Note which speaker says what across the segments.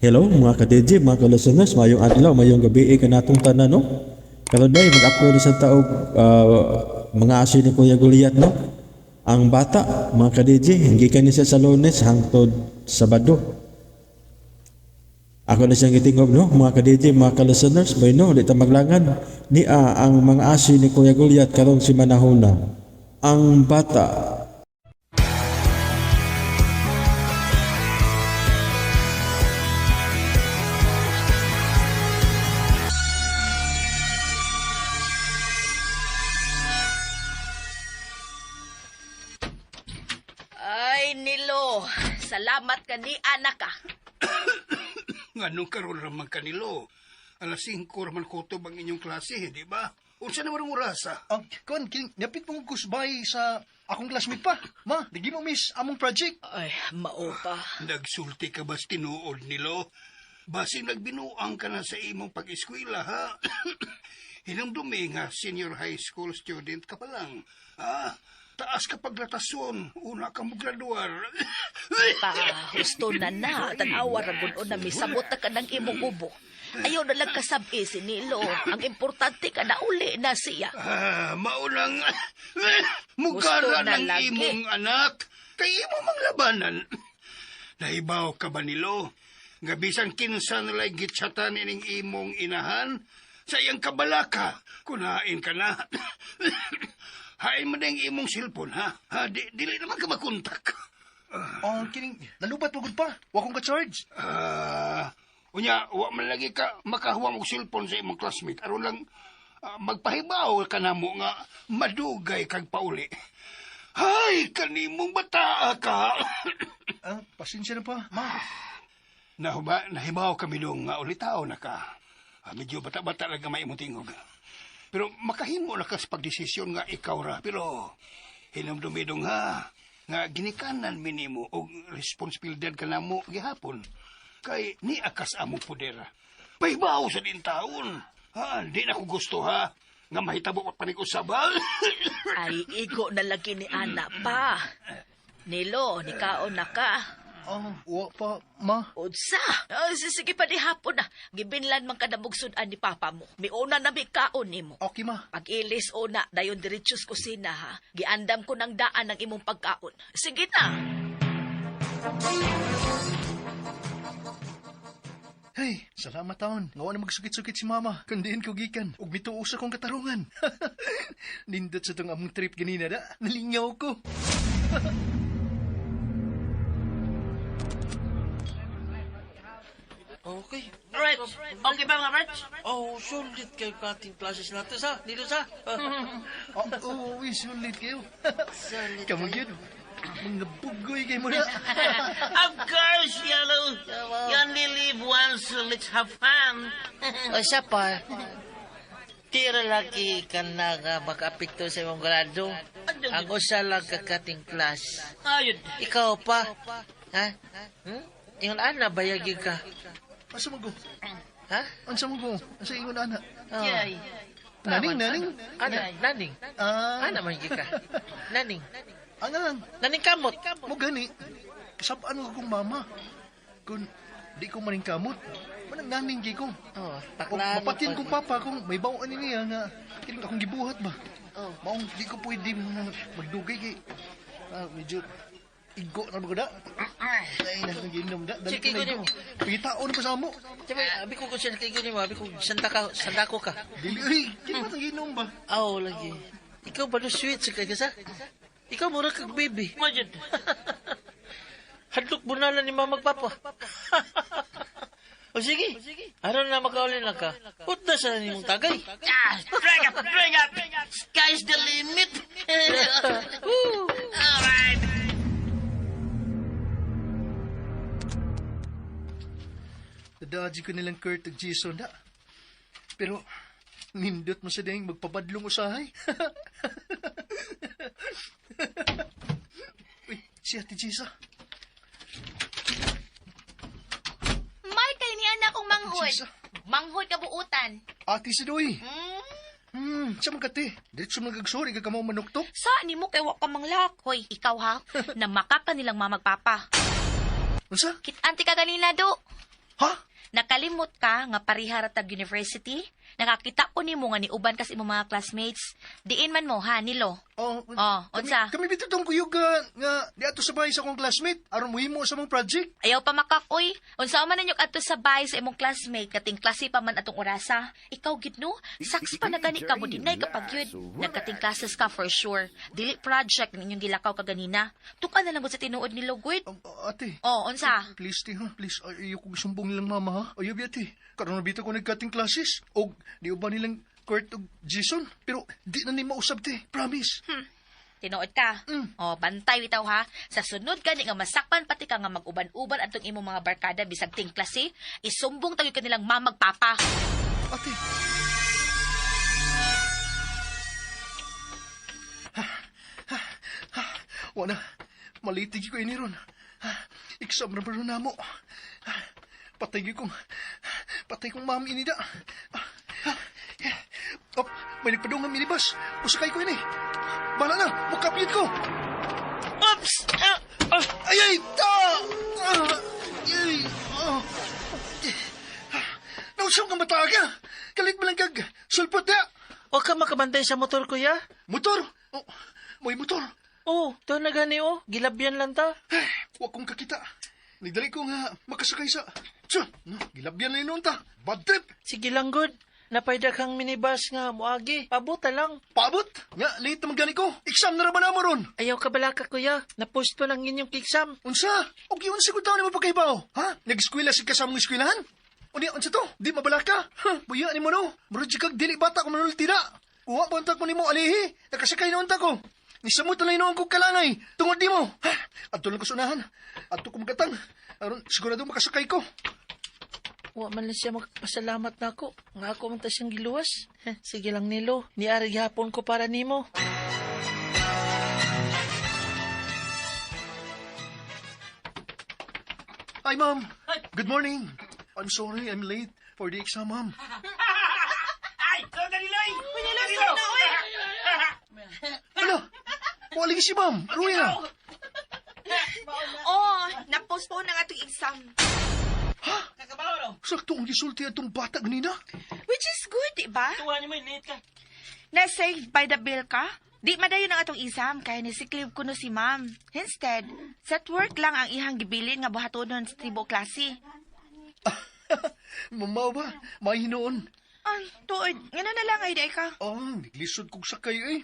Speaker 1: Hello mga ka-DJ, mga ka-listeners, mayong adlaw, mayong gabi eh, kanatong tanan, no? Karon day mag-upload sa taog mga aso ni Kuya Goliath, no? Ang bata, mga ka-DJ, gikan ni siya sa Lunes hangtod Sabado. Ako na siyang gitingob, no? Mga ka-DJ, mga ka-listeners, bay no, di ta maglangan. Nia ang mga aso ni Kuya Goliath karong si Manahuna. Ang bata.
Speaker 2: Ay, Nilo, salamat ka ni anak ka.
Speaker 3: Nganong karon raman kanilo? Alas 5 raman kutob ang inyong klase, di ba? Unsa naman ang orasa?
Speaker 4: Ang kon king napit mong kusbay sa akong classmate pa. Ma, di mo miss among project.
Speaker 2: Ay, mao pa.
Speaker 3: Nagsulti ka ba sa tinuod nilo? Basin nagbinuang ka na sa imong pag-eskwela, ha? Hinumdumi nga senior high school student ka pa lang. Ah, taas ka paglatason, una ka mo graduar.
Speaker 2: Pa, husto na na. Tanawa ra gud na misabot na ka ng imong ubo. Ayaw na lang kasabi si Nilo. Ang importante ka na uli na siya.
Speaker 3: Ah, maunang mugara
Speaker 2: Gusto na
Speaker 3: ng
Speaker 2: lagi.
Speaker 3: imong anak. Kay imo mang labanan. Nahibaw ka ba nilo? Nga bisan kinsa nalay gitsatan ining imong inahan, sa iyang kabalaka, kunain ka na. Hain mo na yung imong silpon, ha? Ha, di, dili naman ka makontak.
Speaker 4: Ang kining nalubat mo gud pa. Wa kong ka-charge.
Speaker 3: Ah, unya, wa man lagi ka makahuwam og cellphone sa imong classmate. Aron lang magpahibaw ka namo nga madugay kag pauli. Hay, kanimong bata ka.
Speaker 4: Ah, pasensya na pa, ma.
Speaker 3: Nahuba, nahibaw kami dong nga ulitaw na ka. Ah, medyo bata-bata lang gamay imong tingog. Pero makahimo na ka sa pagdesisyon nga ikaw ra. Pero hinumdumi dong ha, nga ginikanan minimo og responsibilidad ka namo gihapon. Kay ni akas among poder. Pahibaw sa din taon. Ha, di na ko gusto ha nga mahitabo pa panig usab ha.
Speaker 2: Ay, igo na lagi ni anak pa. Nilo, nikaon na ka.
Speaker 4: Ah, wa pa, ma.
Speaker 2: Unsa? Ay, sige pa di hapon na. Gibinlan man ka na mugsudan ni papa mo. Miuna na mikaon nimo.
Speaker 4: Okay, ma.
Speaker 2: Pag-ilis una, dayon diretso sa kusina ha. Giandam ko ng daan ng imong pagkaon. Sige na.
Speaker 4: Hey, salamat taon. Nga wa na magsukit-sukit si mama. Kundiin ko gikan. Ug mituo sa kong katarungan. Nindot sa tong among trip ganina da. Nalingaw ko.
Speaker 5: Okay.
Speaker 6: Alright. Okay ba mga Rich?
Speaker 5: Oh, sulit kayo cutting classes natin sa. Dito sa.
Speaker 4: Oh, oh, uy, sulit kayo.
Speaker 5: Sulit
Speaker 4: Kamu
Speaker 5: kayo.
Speaker 4: gyud. Mga bugoy kay mo na.
Speaker 6: Of course, Yellow. You only live once, so let's have fun.
Speaker 5: O siya pa. Tira lagi ka na nga makaapekto sa imong grado. Ang usa lang ka cutting class.
Speaker 6: Ayun.
Speaker 5: Ikaw pa. Ha? Hmm? Ingon ana bayag gyud ka.
Speaker 4: Asa mo go?
Speaker 5: Ha?
Speaker 4: Unsa mo go? Asa ingon ana?
Speaker 5: Oh.
Speaker 6: Yay.
Speaker 4: Naning, naning.
Speaker 5: Ana, naning.
Speaker 4: Ah,
Speaker 5: Ana man gyud ka. Naning.
Speaker 4: Angang.
Speaker 5: Naning kamot.
Speaker 4: Mo gani, kasabaan ko kong mama. Kung di ko maning kamot, manang naning kay ko.
Speaker 5: Oh,
Speaker 4: O,
Speaker 5: taklan.
Speaker 4: mapatin kong papa kung may bawaan ni niya nga kining akong gibuhat ba.
Speaker 5: Oh.
Speaker 4: Maong di ko pwede na magdugay kay medyo igo na ba ko da? Ay, na ginom da. Dali
Speaker 5: Sige,
Speaker 4: ko na
Speaker 5: igo
Speaker 4: igo. Pangitaon na pa sa amo.
Speaker 5: Sabi, abi ko kung siya kay mo, abi ko sanda ka, sanda ko ka.
Speaker 4: Dili, uy, kini ba ginom ba?
Speaker 5: Aw, lagi. Ikaw ba no sweet sa kay sa? Ikaw mura kag baby.
Speaker 6: Majid.
Speaker 5: Hadlok bunala ni mama papa. O sige, aron na makaulin lang ka. Put na sa nimong tagay.
Speaker 6: Ah, drag up, drag up. Sky's the limit.
Speaker 5: Woo!
Speaker 6: Alright.
Speaker 4: Nadadji ko nilang Kurt ug Jason da. Pero nindot mo sa ding magpabadlong usahay. Uy, si Ate Jisa.
Speaker 7: May kay niya na akong manghod.
Speaker 4: Jisa.
Speaker 7: Manghod kabuutan.
Speaker 4: Ate si Doy. Sa mga kate. Diretso mga gagsori ka kamo manuktok.
Speaker 7: Sa ni mo kay wa ka manglak. Hoy, ikaw ha. Namaka ka nilang mamagpapa.
Speaker 4: Unsa?
Speaker 7: Kit-anti ka ganina do.
Speaker 4: Ha?
Speaker 7: Nakalimot ka nga parihara tag university? Nakakita ko nimo nga niuban kas imong mga classmates. Diin man mo ha, Nilo.
Speaker 4: Oh,
Speaker 7: Oh, unsa?
Speaker 4: Kami bitaw tong kuyog nga diadto sa bahay sa akong classmate aron mohimo sa mong project.
Speaker 7: Ayaw pa makakoy. Unsa man ninyo adto sa bahay sa imong classmate kating klase pa man atong orasa. Ikaw gid no, saks pa na gani ka mo dinay kapag yun. Nagkating classes ka for sure. Dili project ninyong gilakaw kaganina. Tuka na lang gud sa tinuod ni Lugwid.
Speaker 4: Ate.
Speaker 7: Oh, unsa?
Speaker 4: Please, te, ha? Please, ay, ayaw kong isumbong nilang mama, ha? Ayaw, ate. Karon na bitaw ko nagkating classes. Og, di ba nilang Kurt og Jason? Pero, di na ni mausab, te. Promise.
Speaker 7: Tinuod ka. Oh, bantay bitaw ha. Sa sunod gani nga masakpan pati ka nga mag-uban-uban atong imong mga barkada bisag ting klase, isumbong tayo kanilang mamagpapa.
Speaker 4: Ate. Ha, ha, ha. Wala. Malitig ko ini ron. Ha, exam na ba ron namo? Ha, patay kong ma'am ini da. Ha, ha. Oh, may nagpadung nga minibus. Usakay ko ini. Bala na, mukapit ko.
Speaker 6: Oops! Ah! Ah!
Speaker 4: Ay, ay, ta! Ah, ay, ah. Nausap ka mataga. Kalit mo lang kag sulpot na.
Speaker 5: Wa ka makabantay sa motor, kuya.
Speaker 4: Motor! Oh, may motor.
Speaker 5: Oh, to na gani oh. Gilabyan lang ta.
Speaker 4: Ay, wa kong kakita. Nagdali ko nga makasakay sa... Tsa, no, gilabyan na noon ta. Bad trip.
Speaker 5: Sige lang, good. Napayda kang minibus nga muagi. Pabuta lang.
Speaker 4: Paabot. Nga, late naman gani ko. Exam na raman mo ron.
Speaker 5: Ayaw ka balaka, kuya. Napost pa lang inyong exam.
Speaker 4: Unsa? Og yun sa taon mo pagkaibaw. Ha? Nag-eskwela si kasamong eskwelahan? O niya, unsa to? Di mabalaka? Ha, buya ni mo no. Murag kag dili bata ko manulti na. Uwa pa unta ko nimo alihi. Nakasakay na unta ko. Nisamot na lang kong kalangay. Tungod di mo. Ha? Adto lang ko sa unahan. Adto ko magatang. Aron sigurado makasakay ko.
Speaker 5: Wa man lang siya magpasalamat na ako. Nga ako man ta siyang giluwas. Heh, sige lang, Nilo. Niari gihapon ko para nimo.
Speaker 4: Hi, ma'am. Good morning. I'm sorry I'm late for the exam, ma'am.
Speaker 6: Ay! So, Daniloy! Danilo!
Speaker 4: Ano? Wala si ma'am. Ruya.
Speaker 8: Oh, na-postpone ang atong exam.
Speaker 4: Sakto ang gisulti atong bata ganina.
Speaker 8: Which is good, di ba?
Speaker 6: Tuwa ni mo, late ka.
Speaker 8: Na-saved by the bill ka? Di madayon ang atong exam kay ni si Clive kuno si ma'am. Instead, set work lang ang ihang gibilin nga buhatonon sa tibo klase.
Speaker 4: Mamaw ba? May hinuon.
Speaker 8: Ay, tuod, ngano na lang ay di ka?
Speaker 4: Oh, naglisod kong sakay eh.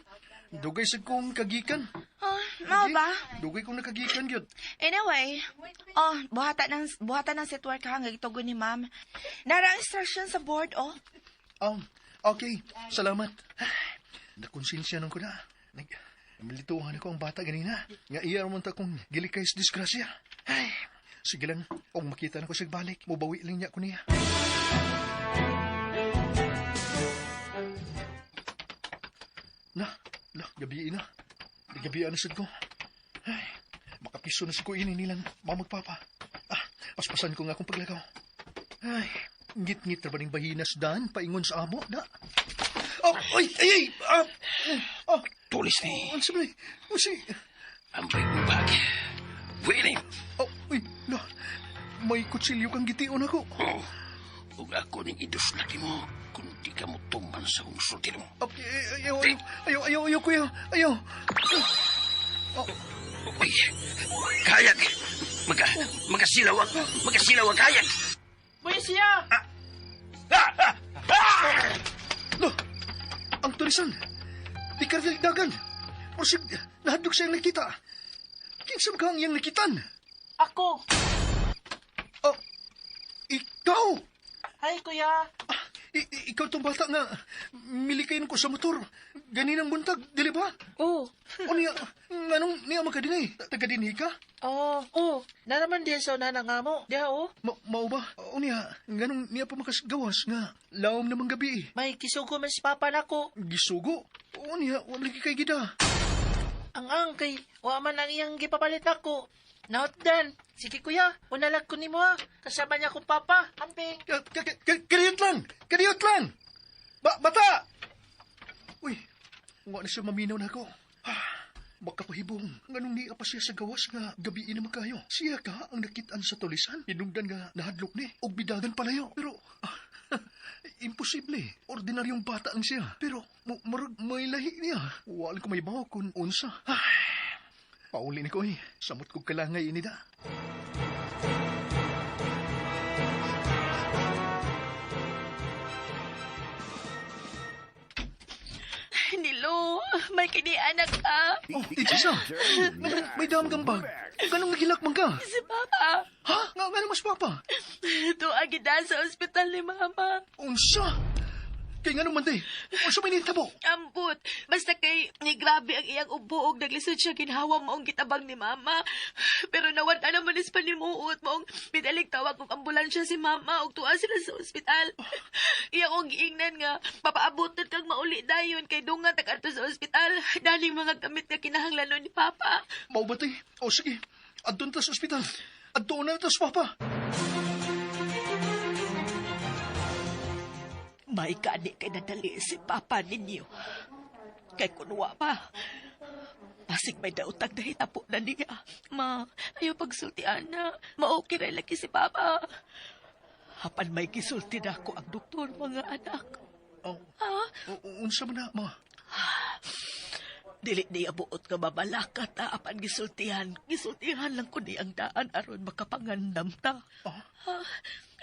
Speaker 4: Dugay sa kong kagikan.
Speaker 8: Oh, mao ba?
Speaker 4: Dugay kong nakagikan gyud.
Speaker 8: Anyway, oh, buhata ng set work ha nga gitugon ni ma'am. Nara ang instruction sa board, oh.
Speaker 4: Okay. Salamat. Nakonsensya nung ko na. Namilituhan ako ang bata ganina. Nga iya man ta kong gilikay sa disgrasya. Ay, sige lang, kung makita na ko sa balik, mubawi lang niya ko niya. Na, la, gabi na. Gabi na sad ko. Ay, makapiso na sa ko ini nilang mamagpapa. Ah, paspasan ko nga akong paglagaw. Ay, ngit-ngit ra ba ning bahinas dan paingon sa amo na. Oh, ay, ay, ay, ah, ah,
Speaker 3: Tulis ni.
Speaker 4: unsa ba ni? Unsa?
Speaker 3: Ambay mo bag. Willing.
Speaker 4: Oh, uy, la, may kutsilyo kang gitiun ako.
Speaker 3: Oh, ug ako ning iduslaki mo kung di ka mo tuman sa kong sulti mo.
Speaker 4: Oh, ay, ayaw, ayaw, ayaw, ayaw, ayaw, kuya, ayaw.
Speaker 3: Uy, kayag. Magasilaw ang, magasilaw ang kayag.
Speaker 5: Buya siya!
Speaker 4: Lo, ang tulisan. Di ka dagan. Mursig, nahadlok siyang nakita. Kinsa ka ang iyang nakitan?
Speaker 5: Ako!
Speaker 4: Oh, ikaw!
Speaker 5: Hi, kuya!
Speaker 4: Ah, ikaw tong bata nga milikayin ko sa motor. Ganinang buntag, dili ba?
Speaker 5: Oh,
Speaker 4: O niya, nganong niya makadinay? Taga dinhi ka?
Speaker 5: oh, oh. Naraman diya sa unahan nga mo. Diya, oh.
Speaker 4: Mao ba? O niya, nganong niya pa makasgawas nga lawom namang gabi eh.
Speaker 5: May kisugo man si papa nako.
Speaker 4: Gisugo? O niya, wa man lagi kay gida.
Speaker 5: Ang ang kay wa man ang iyang gipapalit nako. Nautdan. Sige kuya, unalag ko nimo ha. Kasama niya akong papa. Amping.
Speaker 4: Kadiyot lang! Kadiyot lang! Bata! Uy, wa na siya maminaw na ako. Ah, Makapahibong, nganong niya pa siya sa gawas nga gabiin naman kayo. Siya ka ang nakitaan sa tulisan. Hinungdan nga nahadlok ni, og bidagan palayo. Pero, imposible. Ordinaryong bata lang siya. Pero, murag may lahi niya. Wala ko may bawo kung unsa. Pauli ni ko eh. Samot kong kalangay inida.
Speaker 7: Nilo, may kinianak ka.
Speaker 4: Oh, Tijisa! May dam kang bag. Ganong nagilak man ka?
Speaker 7: Si Papa.
Speaker 4: Ha? Nga mas papa?
Speaker 7: Tuwa gida sa ospital ni Mama.
Speaker 4: Unsa? Kay nga naman day, unsa may nitabo?
Speaker 7: Ambot. Basta kay ni grabe ang iyang ubo og naglisod siya ginhawa maong gitabang ni Mama. Pero nawad na naman is panimuot maong pinalig tawag og ambulansya si Mama og tuwa sila sa ospital. Iya kong giingnan nga papaaboton kag mauli dayon kay dunga tag adto sa ospital. Daling mga gamit nga kinahanglanon ni Papa.
Speaker 4: Mao ba tay? O sige, adto na ta sa ospital. Adto na ta sa papa.
Speaker 2: May gani kay nadali si Papa ninyo. Kay kunwa pa. Pasig may dautag na hitapo na niya.
Speaker 7: Ma, ayaw pagsulti ana. Maokay ra lagi si Papa.
Speaker 2: Hapan may gisulti na ako ang doktor, mga anak.
Speaker 4: Oh,
Speaker 7: Ha?
Speaker 4: unsa man na, ma?
Speaker 2: Dili niya buot nga mabalakat, ta, apan gisultihan. Gisultihan lang ko ni ang daan aron makapangandam ta.
Speaker 4: Oh,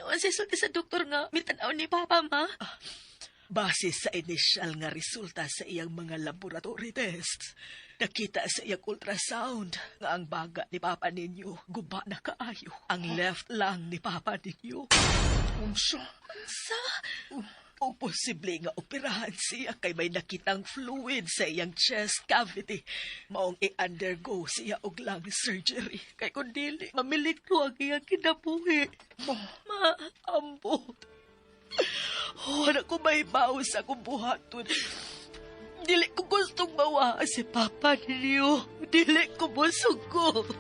Speaker 7: Unsay sulti sa doktor nga mitanaw ni Papa, ma?
Speaker 2: Base sa initial nga resulta sa iyang mga laboratory tests, nakita sa iyang ultrasound nga ang baga ni Papa ninyo guba na kaayo. Ang left lang ni Papa ninyo.
Speaker 4: Unsa?
Speaker 2: Sa o posible nga operahan siya kay may nakitang fluid sa iyang chest cavity. Maong i-undergo siya og lung surgery. Kay kung dili, mamilikro ang iyang kinabuhi.
Speaker 4: Ma,
Speaker 2: Ma, ambot. Wala ko mahibaw sa akong buhaton. Dili ko gustong mawa si Papa ninyo. Dili ko musugot.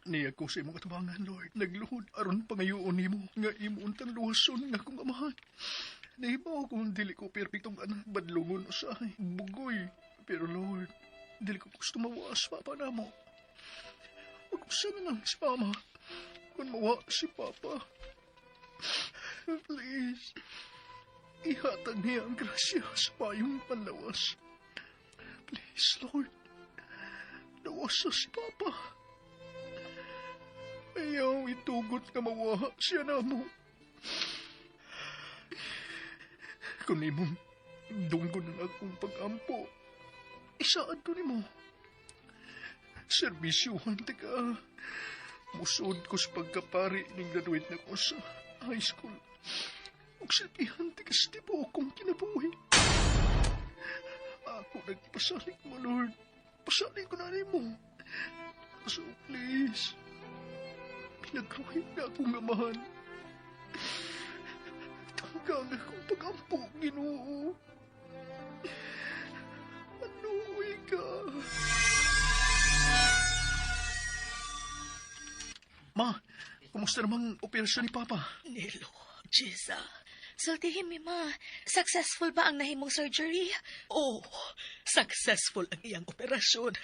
Speaker 4: Niya ko sa imong katubangan, Lord. Nagluhod aron pangayoon nimo nga imo untang luwason nga akong amahan. Nahibaw kung dili ko perpektong anak, badlungon usahay, bugoy. Pero Lord, dili ko gusto mawa sa papa namo. Mag-usa na lang si mama kung mawa si papa. Please, ihatag niya ang grasya sa payong panlawas. Please, Lord, lawasa si papa. Ayaw itugot nga mawaha siya na mo. Kung imong dunggon ang akong pag-ampo, isaad ko nimo. Serbisyuhan ka. Musod ko sa pagkapari ning graduate na ko sa high school. Ug silbihan ka sa tibuok kong kinabuhi. Ako nagpasalig mo, Lord. Pasalig ko na nimo. So please, pinagruhit na akong amahan. Tanggang akong pag-ampo, Ginoo. Anuy ka. Ma, kumusta namang operasyon ni Papa?
Speaker 2: Nilo, Jessa.
Speaker 7: Sultihin mi, ma. Successful ba ang nahimong surgery?
Speaker 2: Oh, successful ang iyang operasyon.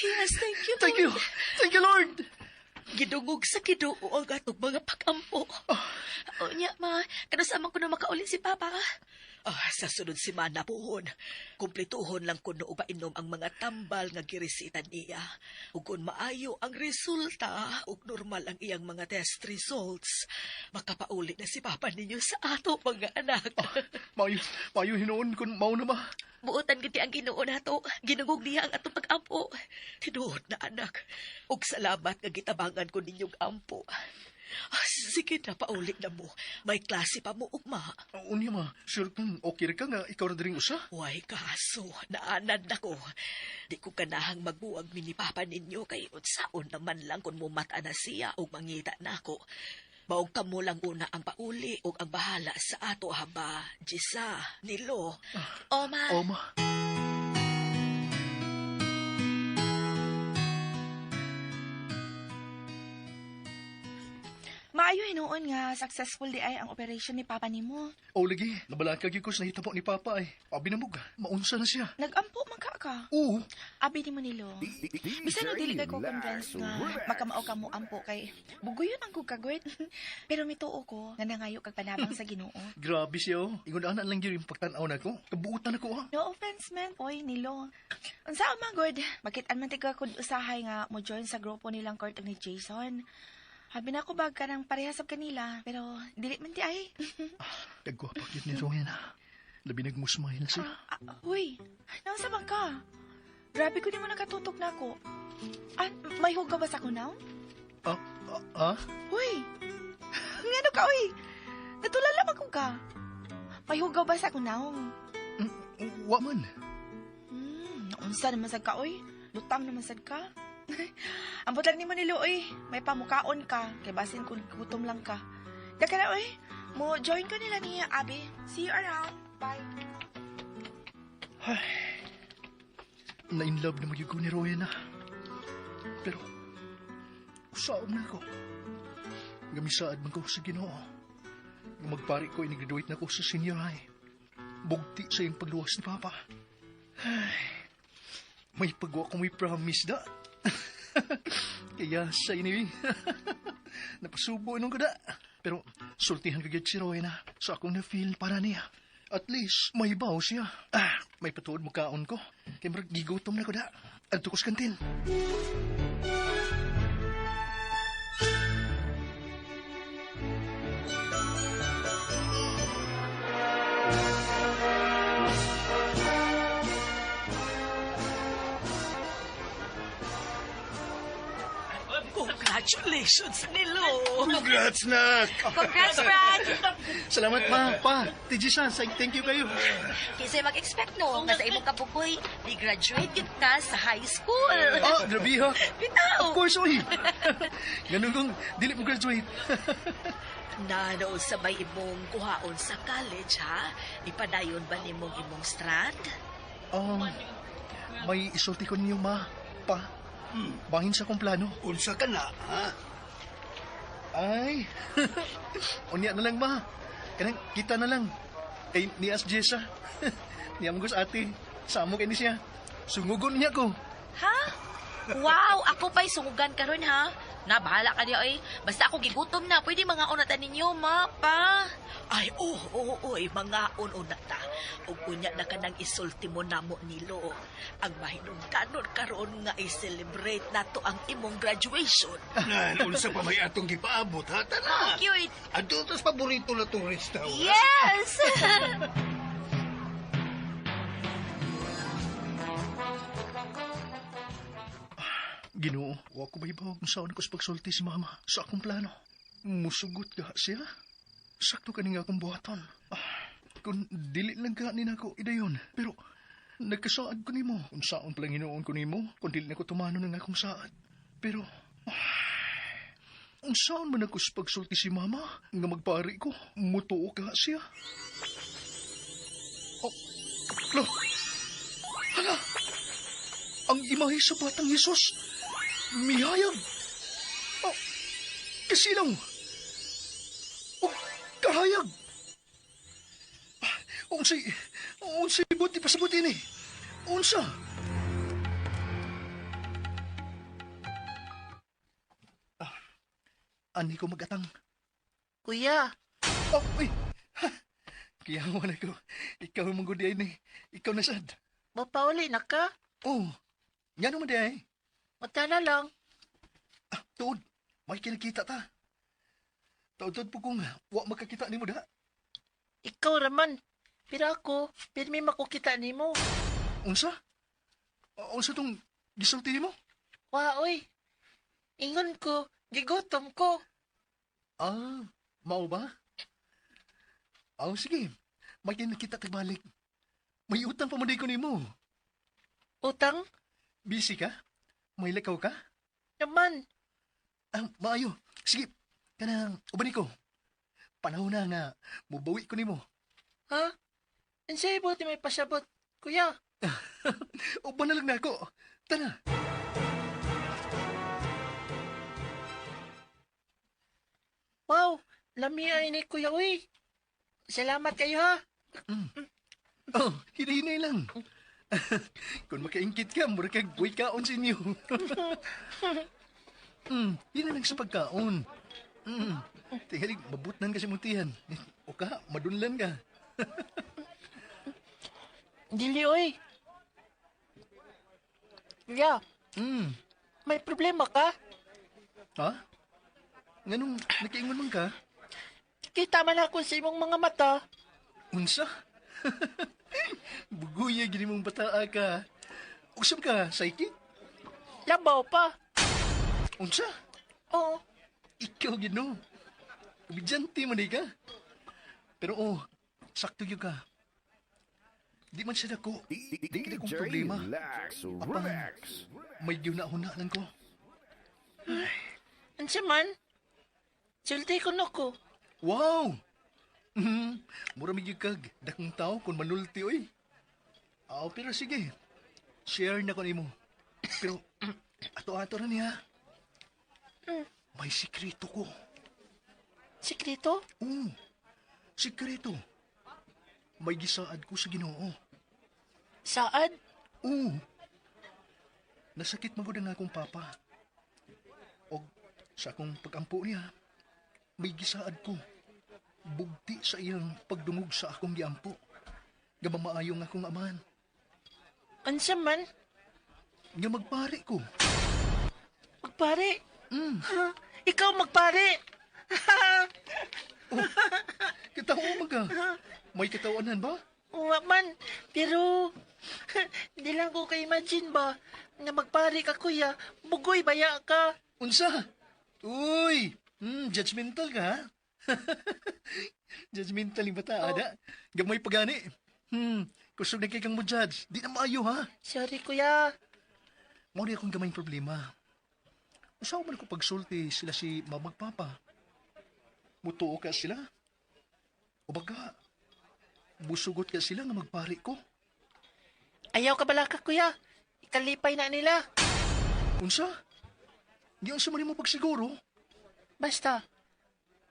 Speaker 7: Yes, thank you,
Speaker 4: Thank you!
Speaker 7: Lord.
Speaker 4: Thank you, Lord!
Speaker 2: Gidungog sa Ginoo ang atong mga pag-ampo.
Speaker 7: O nya, ma. Kanus-a man kuno makauli si Papa.
Speaker 2: Sa sunod semana puhon, kumpletuhon lang kuno og painom ang mga tambal nga gireseta niya. Ug kung maayo ang resulta ug normal ang iyang mga test results, makapauli na si Papa ninyo sa ato mga anak.
Speaker 4: Maayo, maayo hinuon kung mao na ma.
Speaker 7: Buotan gid ang Ginoo nato. Ginungog niya ang atong pag-ampo.
Speaker 2: Tinuod na anak. Ug salamat nga gitabangan ko ninyong ampo. Sige na, pauli na mo. May klase pa mo ugma.
Speaker 4: Unya ma, sure kang okay ra ka nga ikaw ra diring usa?
Speaker 2: Way kaso, naanad na ko. Di ko kanahang magbuwag mi ni Papa ninyo kay unsaon naman lang kung mumata na siya o mangita na ako. Maog kamo lang una ang pauli ug ang bahala sa ato haba. Jisa, Nilo.
Speaker 7: O, ma.
Speaker 4: O ma.
Speaker 8: Ma, Maayo hinuon nga successful di ay ang operation ni Papa nimo.
Speaker 4: O lagi, nabalaka gyud ko sa nahitabo ni Papa ay. Abi na mog, maunsa na siya.
Speaker 8: Nagampo man ka ka.
Speaker 4: Oo,
Speaker 8: Abi nimo nilo. Bisan og dili kay ko convince nga makamao ka mo ampo kay bugoyon ang kog kagwet. Pero mituo ko nga nangayo kag panabang sa Ginoo.
Speaker 4: grabe siya oh. Ingon ana lang gyud yung pagtan-aw nako. Kabuutan ako ha.
Speaker 8: No offense man, oy Nilo. Unsa man good, makit-an man tika kod usahay nga mo join sa grupo nilang court ni Jason. Habi na ko bag ka ng parehas sa kanila, pero dili man di ay.
Speaker 4: Kagwapa gyud ni Rowena. Labi nagmusmile siya.
Speaker 8: Ah, uy, naunsa man ka? Grabe ko di mo nakatutok na ako. Ah, may hugaw ba sa kunaw?
Speaker 4: Ah, ah, ah?
Speaker 8: Uy, ngano ka, uy? Natulala man ko ka. May hugaw ba sa kunaw?
Speaker 4: Wa man.
Speaker 8: Naunsa naman sad ka, uy. Lutang naman sad ka. Ambot lang nimo nilo, uy. May pamukaon ka. Kay basin kung gutom lang ka. Daka na, uy. Mo join ko nila ni Abby. See you around. Bye.
Speaker 4: Na in love na magyud ko ni Rowena. Pero, usaom na ako. Gamisaad man ko sa Ginoo. Nga magpari ko, inigraduate na ko sa senior high. Bugti sa iyong pagluwas ni Papa. Ay, may pagwa ko may promise da. Kaya sa ini, napasubo nung kada. Pero sultihan ko gyud si Rowena sa akong na-feel para niya. At least, may baw siya. Ah, may patuod mo kaon ko. Kaya murag gigutom na ko da. Adto ko sa kantin.
Speaker 2: Congratulations, Nilo.
Speaker 3: Congrats, nak!
Speaker 7: Congrats, Brad!
Speaker 4: Salamat, ma, pa. Tiji-san, thank you kayo.
Speaker 7: Kasi mag-expect no, nga sa imong kabukoy, di-graduate yun ka sa high school.
Speaker 4: Ah, grabe ha.
Speaker 7: Bitaw!
Speaker 4: Of course, oy. Ganun kung dili mo graduate.
Speaker 2: Nano sa may imong kuhaon sa college, ha? Ipadayon ba nimong imong strand?
Speaker 4: May isulti ko ninyo, ma, pa. Bahin sa akong plano.
Speaker 3: Unsa ka na, ha?
Speaker 4: Ay, unya na lang, ma. Kanang kita na lang. Kay ni As Jessa. Niya mo ate. Samo kay ni siya. Sungugon niya ko.
Speaker 7: Ha? Wow, ako pa'y sungugan karon ha. Na, bahala ka niya oy. Basta ako gigutom na, pwede mga unatan ninyo, ma, pa.
Speaker 2: Ay, oo, oo, oy, mga ununa ta. Ug unya na ka nang isulti mo namo nilo. Ang mahinungdanon karon nga i-celebrate nato ang imong graduation.
Speaker 3: Nan, unsa pa may atong gipaabot, ha? Tara!
Speaker 7: Cute.
Speaker 3: Adto tas paborito na tong restaurant.
Speaker 7: Yes!
Speaker 4: Ginoo, wa ko mahibaw kung saan ko sa pagsulti si mama sa akong plano. Musugot ka siya. Sakto kani nga akong buhaton. Ah, kung dili lang ka ni nako idayon. Pero nagkasaad ko nimo. Kung saan palang hinuon ko nimo, kung dili na ko tumano ng akong saad. Pero, kung saan man ako sa pagsulti si mama, nga magpari ko, mutuo ka siya. Oh, lo, hala, ang imahe sa batang Hesus, mihayag. Oh, kasilaw. Oh, kahayag. Unsay buti pasabot ini. Unsa? Ah, ani ko magatang.
Speaker 5: Kuya,
Speaker 4: Oh, uy. Ha, kaya wala ko. Ikaw mong gudi ni. Ikaw na sad.
Speaker 5: mapauli na ka?
Speaker 4: Oh, ngano man di ay?
Speaker 5: Mata na lang.
Speaker 4: Ah, tuod. May kinakita ta. Taod-taod po kung wa makakita ni mo da.
Speaker 5: Ikaw raman. Pero ako, pirmi makukita nimo.
Speaker 4: Unsa? Unsa tong gisulti nimo?
Speaker 5: Wa, oy. Ingon ko, gigutom ko.
Speaker 4: Ah, mao ba? Oh, sige. May kinakita tagbalik. May utang pa man di ko nimo.
Speaker 5: Utang?
Speaker 4: Busy ka? May lakaw ka?
Speaker 5: Naman.
Speaker 4: Ah, maayo. Sige, kanang uban ko. Panahon na nga, mubawi ko nimo.
Speaker 5: Ha? Unsay buti may pasabot, kuya?
Speaker 4: Uban na lang na ako. Tara.
Speaker 5: Wow, lami ay ni Kuya uy. Salamat kayo ha.
Speaker 4: Oh, hinay-hinay lang. Kung makaingkit ka, mura kag buhay kaon sa inyo. Yun na lang sa pagkaon. Tingalig, mabutnan kasi mong tiyan. O ka, madunlan ka.
Speaker 5: Dili oy. Kuya, may problema ka?
Speaker 4: Ha? Nganong nakaingon man ka?
Speaker 5: Kita man ako sa imong mga mata.
Speaker 4: Unsa? Buguya, gini mong bataa ka. Usap ka, psychic?
Speaker 5: Labaw pa.
Speaker 4: Unsa?
Speaker 5: Oo.
Speaker 4: Ikaw gino. Komedyante man di ka. Pero oh, sakto yun ka. Di man siya dako. Di kini kong problema. Apan, may gihuna-huna lang ko.
Speaker 5: Unsa man? Sulti ko no ko.
Speaker 4: Wow! Mura may kag dakong tao kung manulti oy. Aw, pero sige. Share na ko nimo. Pero ato-ato na niya. May sikreto ko.
Speaker 5: Sikreto?
Speaker 4: Oo, sikreto. May gisaad ko sa Ginoo.
Speaker 5: Saan?
Speaker 4: Oo. Nasakit man gud ang akong papa. Og sa akong pagampo niya, may gisaad ko. Bugti sa iyang pagdungog sa akong giampo. Nga maayong akong amahan.
Speaker 5: Unsa man?
Speaker 4: Nga magpare ko.
Speaker 5: Magpare? Ha? Ikaw magpare?
Speaker 4: Katawa man ka. May katawanan ba?
Speaker 5: Wa man, pero di lang ko ka-imagine ba nga magpare ka kuya, bugoy baya ka.
Speaker 4: Unsa? Uy! Judgmental ka, ha? Judgmental yung bata, ada. Gamay pagani. Kusog na kay kang mo judge. Di na maayo, ha?
Speaker 5: Sorry kuya.
Speaker 4: Mao ni akong gamay problema. Usaw man ko pagsulti sila si mamag papa. Mutuo ka sila. O baga, musugot ka sila nga magpari ko.
Speaker 5: Ayaw ka bala ka kuya. Ikalipay na nila.
Speaker 4: Unsa? Di unsa man nimo pagsiguro?
Speaker 5: Basta,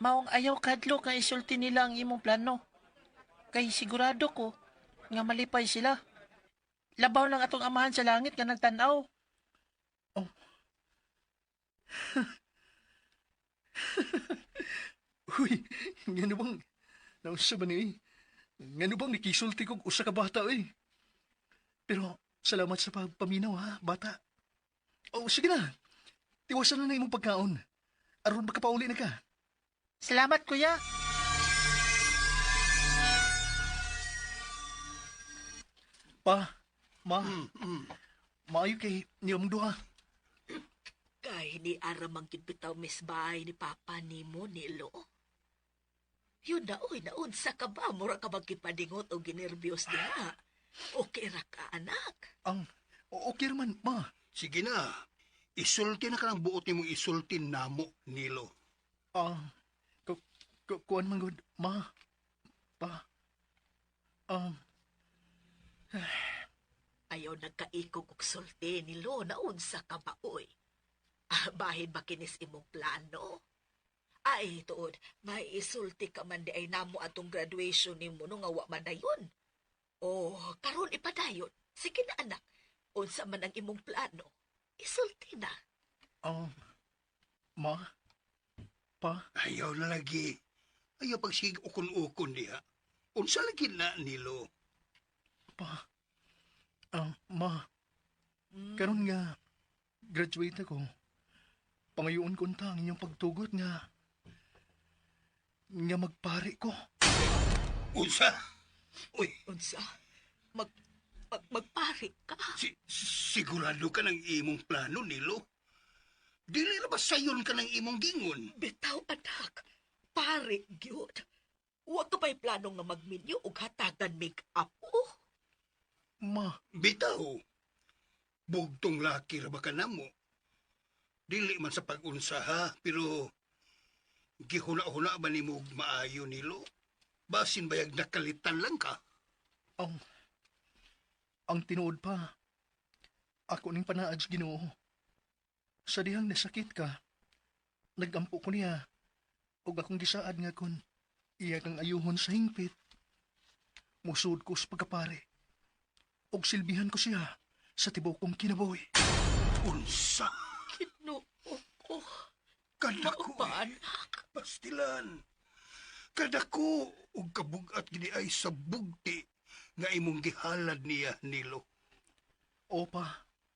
Speaker 5: maong ayaw kadlok nga isulti nila ang imong plano. Kay sigurado ko nga malipay sila. Labaw lang atong amahan sa langit nga nagtan-aw.
Speaker 4: Oh. Uy, ngano bang naunsa ba ni? Ngano bang nikisulti kog usa ka bata oy? Pero salamat sa pagpaminaw ha, bata. Oh, sige na. Tiwasan na na imong pagkaon. Aron makapauli na ka.
Speaker 5: Salamat kuya.
Speaker 4: Pa, ma, maayo kay niyong duha.
Speaker 2: Kay ni aramang gid bitaw misbay ni papa nimo nilo. Yun na oy, naunsa ka ba? Mura ka bang kipadingot o ginerbyos diha? Okay ra ka, anak.
Speaker 4: Ang, okay man, ma.
Speaker 3: Sige na. Isulti na ka ng buot nimong isulti namo, Nilo.
Speaker 4: Ah, kuan man gud, ma. Pa.
Speaker 2: Ayaw nagkaikog og sulti nilo, naunsa ka ba oy? Ah, bahin ba kinis imong plano? Ay, tuod, may isulti ka man di ay namo atong graduation nimo no nga wa man dayon. Oh, karon ipadayon. Sige na anak, unsa man ang imong plano? Isulti na.
Speaker 4: Ma. Pa.
Speaker 3: Ayaw na lagi. Ayaw pagsig ukon-ukon diha. Unsa lagi na, Nilo?
Speaker 4: Pa. Ma. Karon nga graduate ako. Pangayoon ko unta ang inyong pagtugot nga nga magpari ko.
Speaker 3: Unsa? Uy,
Speaker 2: Unsa? Magpari ka?
Speaker 3: Sigurado ka ng imong plano, Nilo? Dili ra ba sayon ka ng imong gingon?
Speaker 2: Bitaw anak, pare gyud. Wa ka pa'y plano nga magminyo og hatagan make up? Oh.
Speaker 4: Ma,
Speaker 3: Bitaw. Bugtong laki ra ba ka namo? Dili man sa pag-unsa ha, pero gihuna-huna ba nimo og maayo nilo? Basin bayag nakalitan lang ka.
Speaker 4: Ang tinuod pa. Ako ning panaad sa Ginoo. Sa dihang nasakit ka, nagampo ko niya. Ug akong gisaad nga kun iya kang ayuhon sa hingpit, musud ko sa pagkapare. Ug silbihan ko siya sa tibuok kong kinabuhi.
Speaker 3: Unsa?
Speaker 2: Ginoo ko.
Speaker 3: Kadako.
Speaker 2: Mao ba, anak?
Speaker 3: Pastilan. Kadako og kabugat gini ay sa bugti nga imong gihalad niya nilo.
Speaker 4: Opa,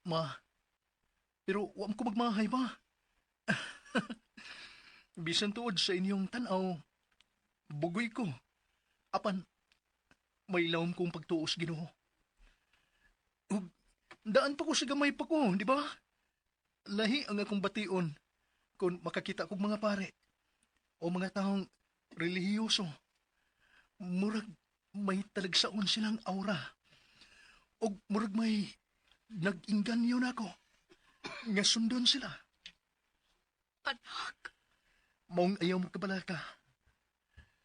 Speaker 4: ma. Pero wa ko magmahay ba? Bisan tuod sa inyong tan-aw, bugoy ko. Apan, may lawom kong pagtuos Ginoo. Ug daan pa ko sa gamay pa ko, di ba? Lahi ang akong bation kung makakita kog mga pare o mga taong relihiyoso. Murag may talagsaon silang aura. Og murag may nag-inganyo na ako. Nga sundon sila.
Speaker 2: Anak,
Speaker 4: Maong ayaw mo kabalaka.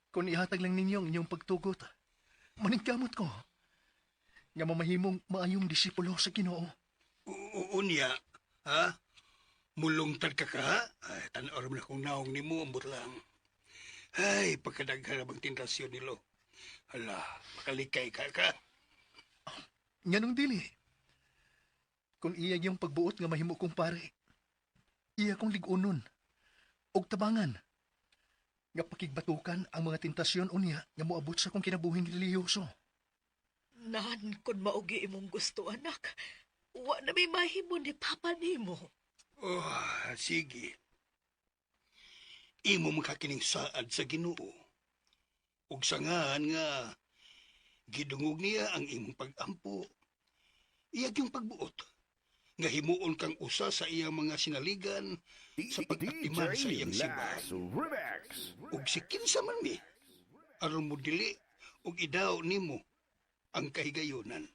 Speaker 4: Kung ihatag lang ninyo ang inyong pagtugot, maningkamot ko. Nga mamahimong maayong disipulo sa Ginoo.
Speaker 3: Unya, ha? Mulungtad ka ka? Ay, tan-aw na kong naong nimo, ambot lang. Ay, pagkadaghan bang tentasyon nilo. Hala, makalikay ka ka.
Speaker 4: Nganong dili? Kung iya yung pagbuot nga mahimo kong pare, iya kong lig-unon og tabangan. Nga pakigbatukan ang mga tentasyon unya nga moabot sa akong kinabuhing relihiyoso.
Speaker 2: Nan, kung maugi imong gusto, anak, wa na may mahimo ni Papa nimo.
Speaker 3: Oh, sige. Imo makakining saad sa Ginoo. Ug sangahan nga gidungog niya ang imong pag-ampo. Iya yung pagbuot nga himuon kang usa sa iyang mga sinaligan sa pag-atiman sa iyang simbahan. Ug si kinsa man mi aron mo dili ug idaw nimo ang kahigayunan.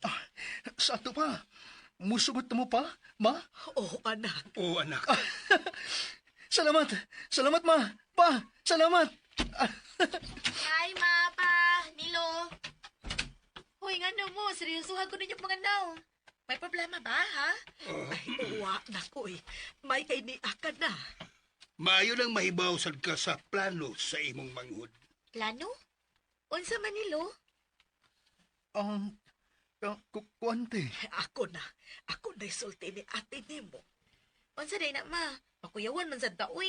Speaker 4: Ah, sa ato pa, musugot na mo pa, ma?
Speaker 2: Oh, anak.
Speaker 3: O anak,
Speaker 4: Salamat! Salamat, ma! Pa! Salamat!
Speaker 7: Hi, ma, pa, Nilo. Hoy, ngano mo? Seryosohan ko ninyo mga naw. May problema ba, ha?
Speaker 2: Ay, uwa na ko eh. May kay ni ka na.
Speaker 3: Maayo nang mahibaw sad ka sa plano sa imong manghud.
Speaker 7: Plano? Unsa man, Nilo?
Speaker 4: Kuante.
Speaker 2: Ako na. Ako na isulti ni ate nimo.
Speaker 7: Unsa day na, ma? Makuyawan man sad ta, uy.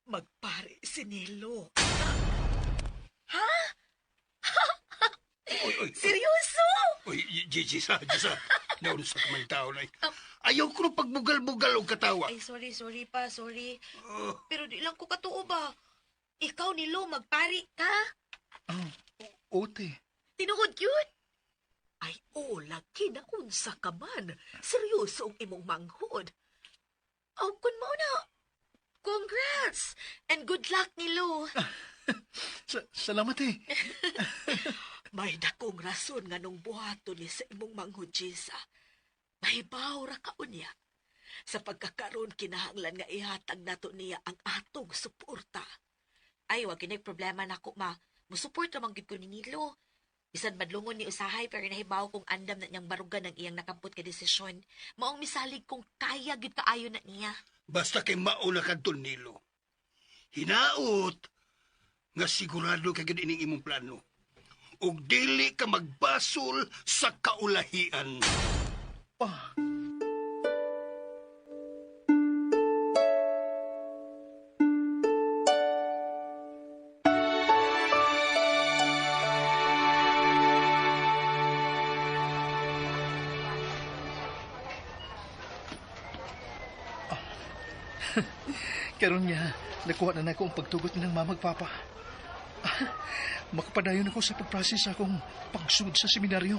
Speaker 2: Magpare si Nilo.
Speaker 7: Ha?
Speaker 3: Oy, oy,
Speaker 7: Seryoso?
Speaker 3: oy, Gigi sa, Gisa. Naunsa ka man tao na. Ayaw ko nung pagbugal-bugal og katawa.
Speaker 7: Ay, sorry, sorry pa, sorry.
Speaker 3: Oh,
Speaker 7: Pero di lang ko katuo ba? Ikaw, Nilo, magpari ka?
Speaker 4: Ah, ote.
Speaker 7: Tinuod yun?
Speaker 2: Ay, oo, lagi na unsa ka man. Seryoso ang imong manghud.
Speaker 7: Oh, kun mao na. Congrats! And good luck, Nilo.
Speaker 4: Salamat eh.
Speaker 2: May dakong rason nga nung buhaton ni sa imong manghud, Jisa. Mahibaw ra ka unya. Sa pagkakaroon kinahanglan nga ihatag nato niya ang atong suporta.
Speaker 7: Ay, wag kinay problema nako, ma. Musupport ra man gid ko ni Nilo. Bisan madlungon ni usahay pero nahibaw kong andam na niyang barugan ang iyang nakampot ka desisyon. Maong misalig kung kaya gid kaayo na niya.
Speaker 3: Basta kay mauna ka doon, Nilo. Hinaot nga sigurado ka gid ining imong plano. Ug dili ka magbasol sa kaulahian.
Speaker 4: Pa. Karon nga, nakuha na nako ang pagtugot ng mama ug papa. Makapadayon ako sa pag-process sa akong pagsud sa seminaryo.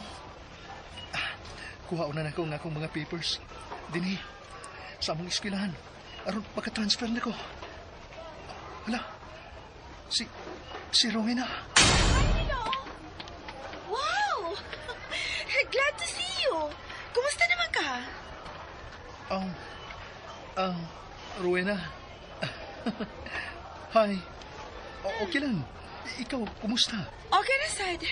Speaker 4: Kuha na nako ang akong mga papers. Dinhi, sa among eskwelahan. Aron makatransfer na ko. Hala, si Rowena.
Speaker 8: Wow! Glad to see you. Kumusta naman ka?
Speaker 4: Rowena. Hi. Okay lang. Ikaw, kumusta?
Speaker 8: Okay na, sad.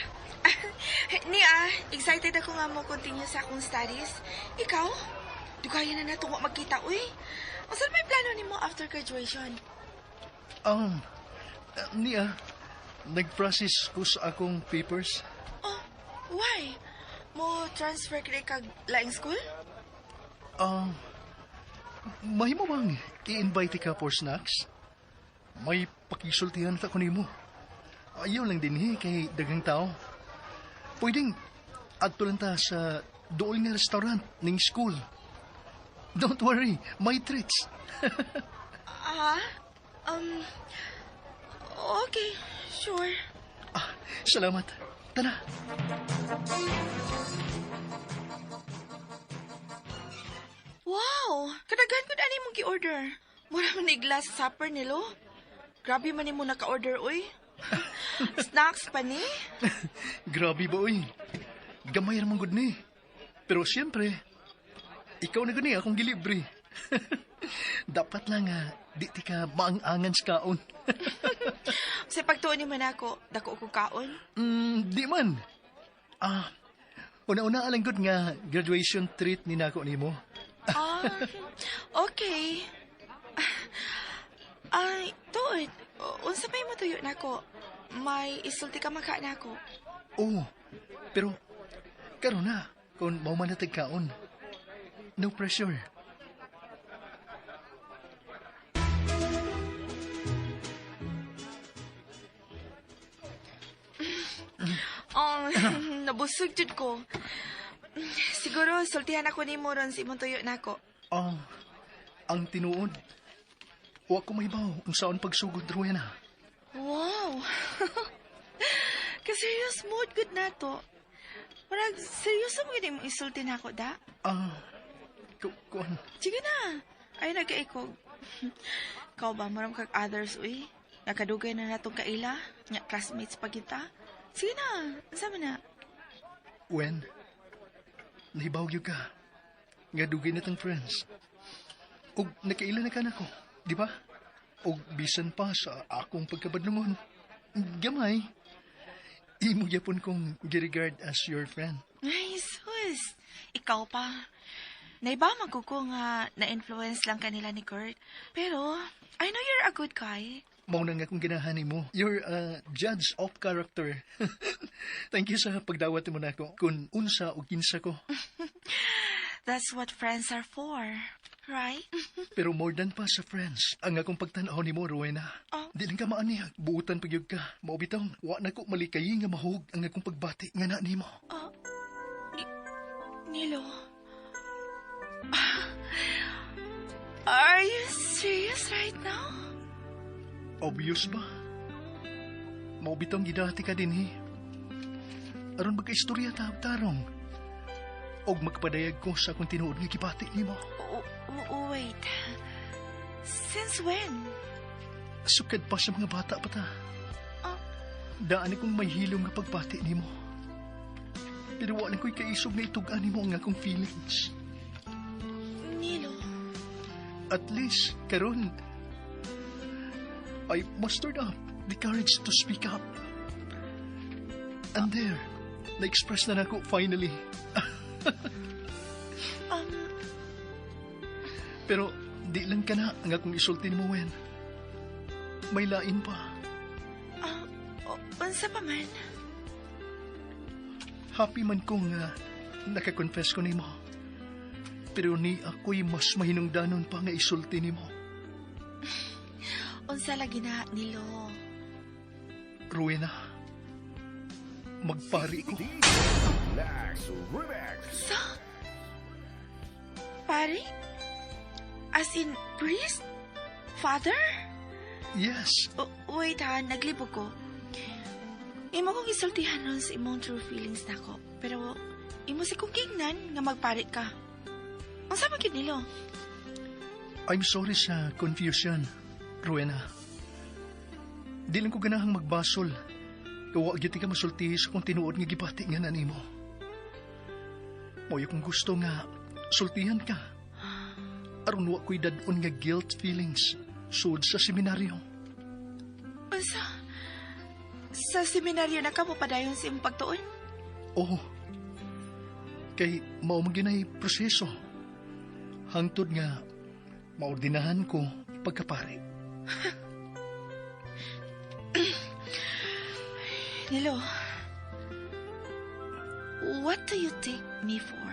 Speaker 8: Nia, excited ako nga mo continue sa akong studies. Ikaw? Dugayan na nato wa magkita, uy. Unsa may plano nimo after graduation?
Speaker 4: Niya, nag-process ko sa akong papers.
Speaker 8: Oh, why? Mo transfer kay kag laing school?
Speaker 4: Mahimo bang i-invite ka for snacks? May pakisultihan ta ko nimo. Ayaw lang din eh, kay daghang tao. Pwedeng adto lang ta sa dool nga restaurant ning school. Don't worry, may treats.
Speaker 8: Ah, okay, sure.
Speaker 4: Ah, salamat. Tara.
Speaker 8: Wow! Kadaghan ko ani mong gi-order. Mura man ni glass supper nilo. Grabe man nimo naka-order, uy. Snacks pa ni?
Speaker 4: Grabe ba, uy? Gamay ra man gud ni. Pero siyempre, ikaw na gud ni akong gilibre. Dapat lang di ti ka maang-angan sa kaon.
Speaker 8: Sa pagtuon ni man ako, dako ko kaon.
Speaker 4: Di man. Ah, una-una alang gud nga graduation treat ni nako nimo.
Speaker 8: Ah, okay. Ay, tuod. Unsa may mo tuyo nako? May isulti ka maka nako.
Speaker 4: Oh, pero karon na kung mao man na kaon. No pressure.
Speaker 8: Oh, nabusog jud ko. Siguro sultihan ako nimo ron sa imong tuyo nako.
Speaker 4: Oh, ang tinuod. Wa ko mahibaw kung saan pagsugod, Rowena.
Speaker 8: Wow! Ka-serious mood good na to. Murag, seryoso mo gid imong isulti nako da?
Speaker 4: Ah, kuan.
Speaker 8: Sige na. Ay, nagkaikog. Ikaw ba, maram kag others, uy. Nakadugay na natong kaila. Nya, classmates pa kita. Sige na, unsa man na?
Speaker 4: Wen, nahibaw gyud ka. Nga dugay na tang friends. Og nakaila na ka nako, di ba? Og bisan pa sa akong pagkabadlungon. Gamay, imo gyapon kong giregard as your friend.
Speaker 8: Ay, sus. Ikaw pa. Naiba man ko ko nga na-influence lang kanila ni Kurt. Pero, I know you're a good guy.
Speaker 4: Mao na nga kung ganahan nimo. You're a judge of character. Thank you sa pagdawat mo nako kung unsa o kinsa ko.
Speaker 8: That's what friends are for, right?
Speaker 4: Pero more than pa sa friends, ang akong pagtan-aw nimo, Rowena.
Speaker 8: Oh.
Speaker 4: Di lang ka maanihag, buutan pa gyud ka. Mao bitaw, wa na ko malikayi nga mahug ang akong pagbati nga na nimo.
Speaker 8: Nilo. Are you serious right now?
Speaker 4: Obvious ba? Mao bitaw gidati ka dinhi. Aron magkaistorya ta tarong. Og magpadayag ko sa akong tinuod nga gibati nimo.
Speaker 8: Wait. Since when?
Speaker 4: Sukad pa sa mga bata pa ta.
Speaker 8: Ah.
Speaker 4: Daan akong may hilom nga pagbati nimo. Pero wala ko'y kaisog nga itug-an nimo ang akong feelings.
Speaker 8: Nilo.
Speaker 4: At least, karon, I mustered up the courage to speak up. And there, na-express na nako finally. Pero di lang ka na ang akong isulti nimo, Wen. May lain pa.
Speaker 8: Ah, unsa pa man?
Speaker 4: Happy man ko nga nakakonfess ko nimo. Pero ni ako'y mas mahinungdanon pa nga isulti nimo.
Speaker 8: Unsa lagi na, Nilo?
Speaker 4: Rowena, magpari ko.
Speaker 8: So? Pari? As in, priest? Father?
Speaker 4: Yes.
Speaker 8: Oh, wait ha, naglibog ko. Imo kong isultihan ron sa imong true feelings nako. Pero, imo si kong gingnan nga magpari ka. Unsa man gyud, Nilo?
Speaker 4: I'm sorry sa confusion, Rowena. Di lang ko ganahang magbasol. Kawa gyud ka masulti sa kung tinuod nga gibati nga na nimo. Mo'y kung gusto nga sultihan ka. Aron wa ko'y dad-on nga guilt feelings sud sa seminaryo.
Speaker 8: Unsa? Sa seminaryo na ka mo padayon sa imong pagtuon?
Speaker 4: Oo. Kay mao man gyud nay proseso. Hangtod nga maordinahan ko pagkapari.
Speaker 8: Nilo, what do you take me for?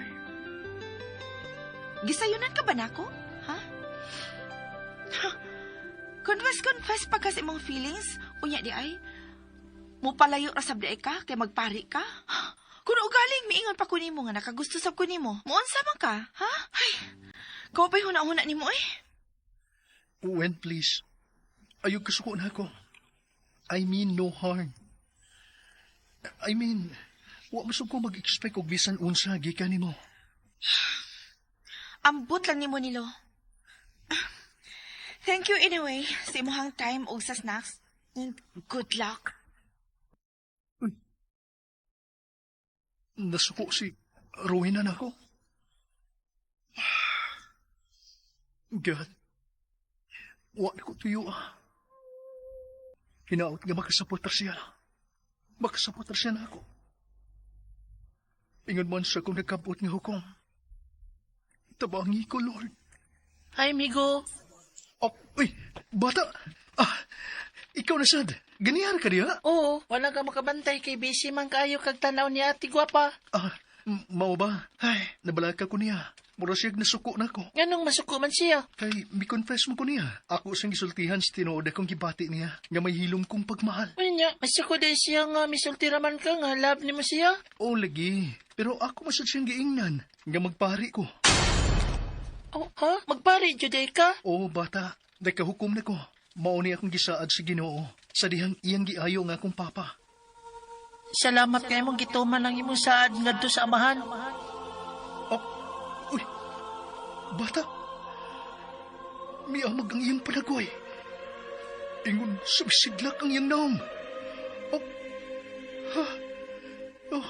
Speaker 8: Gisayunan ka ba nako? Ha? Confess, confess pa kasi imong feelings. Unya di ay. Mupalayo ra sab di ay ka, kay magpari ka. Kung ugaling miingon pa ko nimo nga nakagusto sab ko nimo. Muunsa man ka, ha? Ay, kaw ba'y huna-huna nimo eh?
Speaker 4: Wen, please. Ayaw kasuko na ako. I mean no harm. I mean, wa masog ko mag-expect og bisan unsa gikan nimo.
Speaker 8: Ambot lang nimo nilo. Thank you anyway sa imuhang time og sa snacks. And good luck.
Speaker 4: Nasuko si Rowena na ako. God, wa na ko tuyo ah. Hinaot nga makasapot ra siya. Makasapot ra siya na ako. Ingon man sa akong nagkabot nga hukom. Tabangi ko, Lord.
Speaker 5: Hi, amigo.
Speaker 4: Oh, uy, bata! Ah, ikaw na sad. Ganihar ka diha?
Speaker 5: Oo, wala ka makabantay kay busy man kaayo kag tanaw ni ate gwapa.
Speaker 4: Ah, mao ba? Ay, nabalaka ko niya. Mura siyag nasuko na ko.
Speaker 5: Nganong masuko man siya?
Speaker 4: Kay, mi-confess mo ko niya. Ako siyang gisultihan sa tinuod akong gibati niya. Nga may hilom kong pagmahal.
Speaker 5: Unya, masuko din siya nga misulti raman ka nga love nimo siya.
Speaker 4: Oo, lagi. Pero ako masad siyang giingnan. Nga magpari ko.
Speaker 5: Oh, ha? Magpari jud ay ka?
Speaker 4: Oo, bata. Nagkahukom na ko. Mao ni akong gisaad sa Ginoo. Sa dihang iyang giayo nga akong papa.
Speaker 5: Salamat kay imong gituman ang imong saad ngadto sa amahan.
Speaker 4: Oh, uy, bata. Miamag ang iyang panagoy. Ingon, sumisidlak ang iyang naong. Oh, ha? Oh,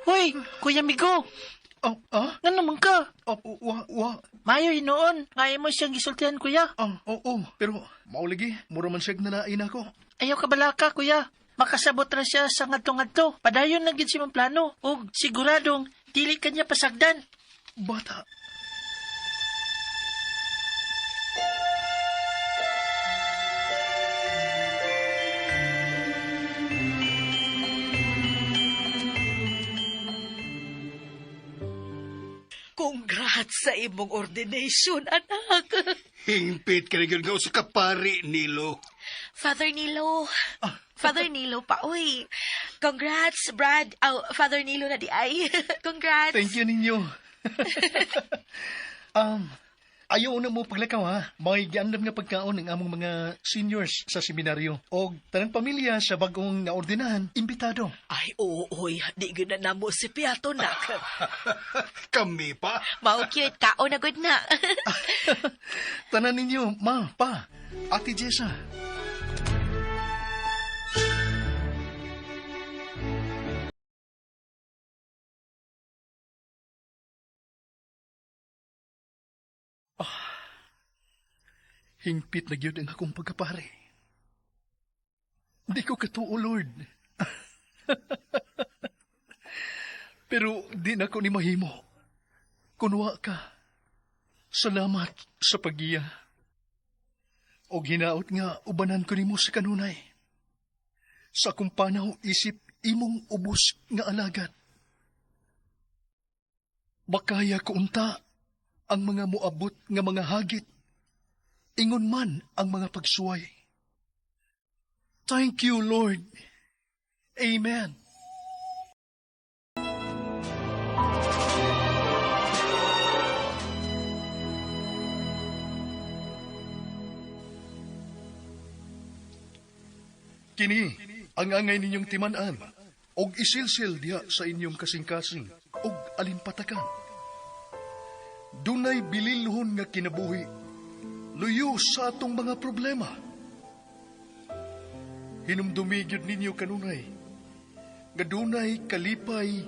Speaker 5: Hoy, Kuya Migo,
Speaker 4: oh, ah?
Speaker 5: ngano man ka?
Speaker 4: Oh, wa, wa.
Speaker 5: Mayo hinuon, nga imo siyang gisultihan kuya.
Speaker 4: Ah, oo, pero mao lagi, mura man siyag nalain ako.
Speaker 5: Ayaw ka balaka kuya. Makasabot ra siya sa ngadto-ngadto. Padayon lang gid siya mong plano ug siguradong dili ka niya pasagdan.
Speaker 4: Bata.
Speaker 2: Congrats sa imong ordination, anak.
Speaker 3: Hingpit ka na gyud nga usa ka pari, Nilo.
Speaker 7: Father Nilo. Father Nilo pa, uy. Congrats, Brad. Oh, Father Nilo na di ay. Congrats.
Speaker 4: Thank you ninyo. Ayaw na mo paglakaw ha. May giandam nga pagkaon ang among mga seniors sa seminaryo. Og tanang pamilya sa bagong naordinahan, imbitado.
Speaker 2: Ay, oo, oy. Di gyud na namo si Piato, nak.
Speaker 3: Kami pa.
Speaker 7: Mao cute kao na good na.
Speaker 4: Tanan ninyo, ma, pa, Ate Jessa. Ah, hingpit na gyud ang akong pagkapare. Di ko katuo, Lord. Pero di na ko ni mahimo. Kunwa ka. Salamat sa paggiya. Og hinaot nga ubanan ko nimo sa kanunay. Sa akong panaw isip imong ubos nga alagad. Makaya ko unta ang mga moabot nga mga hagit. Ingon man ang mga pagsuway. Thank you, Lord. Amen. Kini ang angay ninyong timan-an og isilsil diha sa inyong kasing-kasing og alimpatakan. Dunay bililhon nga kinabuhi, luyo sa atong mga problema. Hinumdumi gyud ninyo kanunay nga dunay kalipay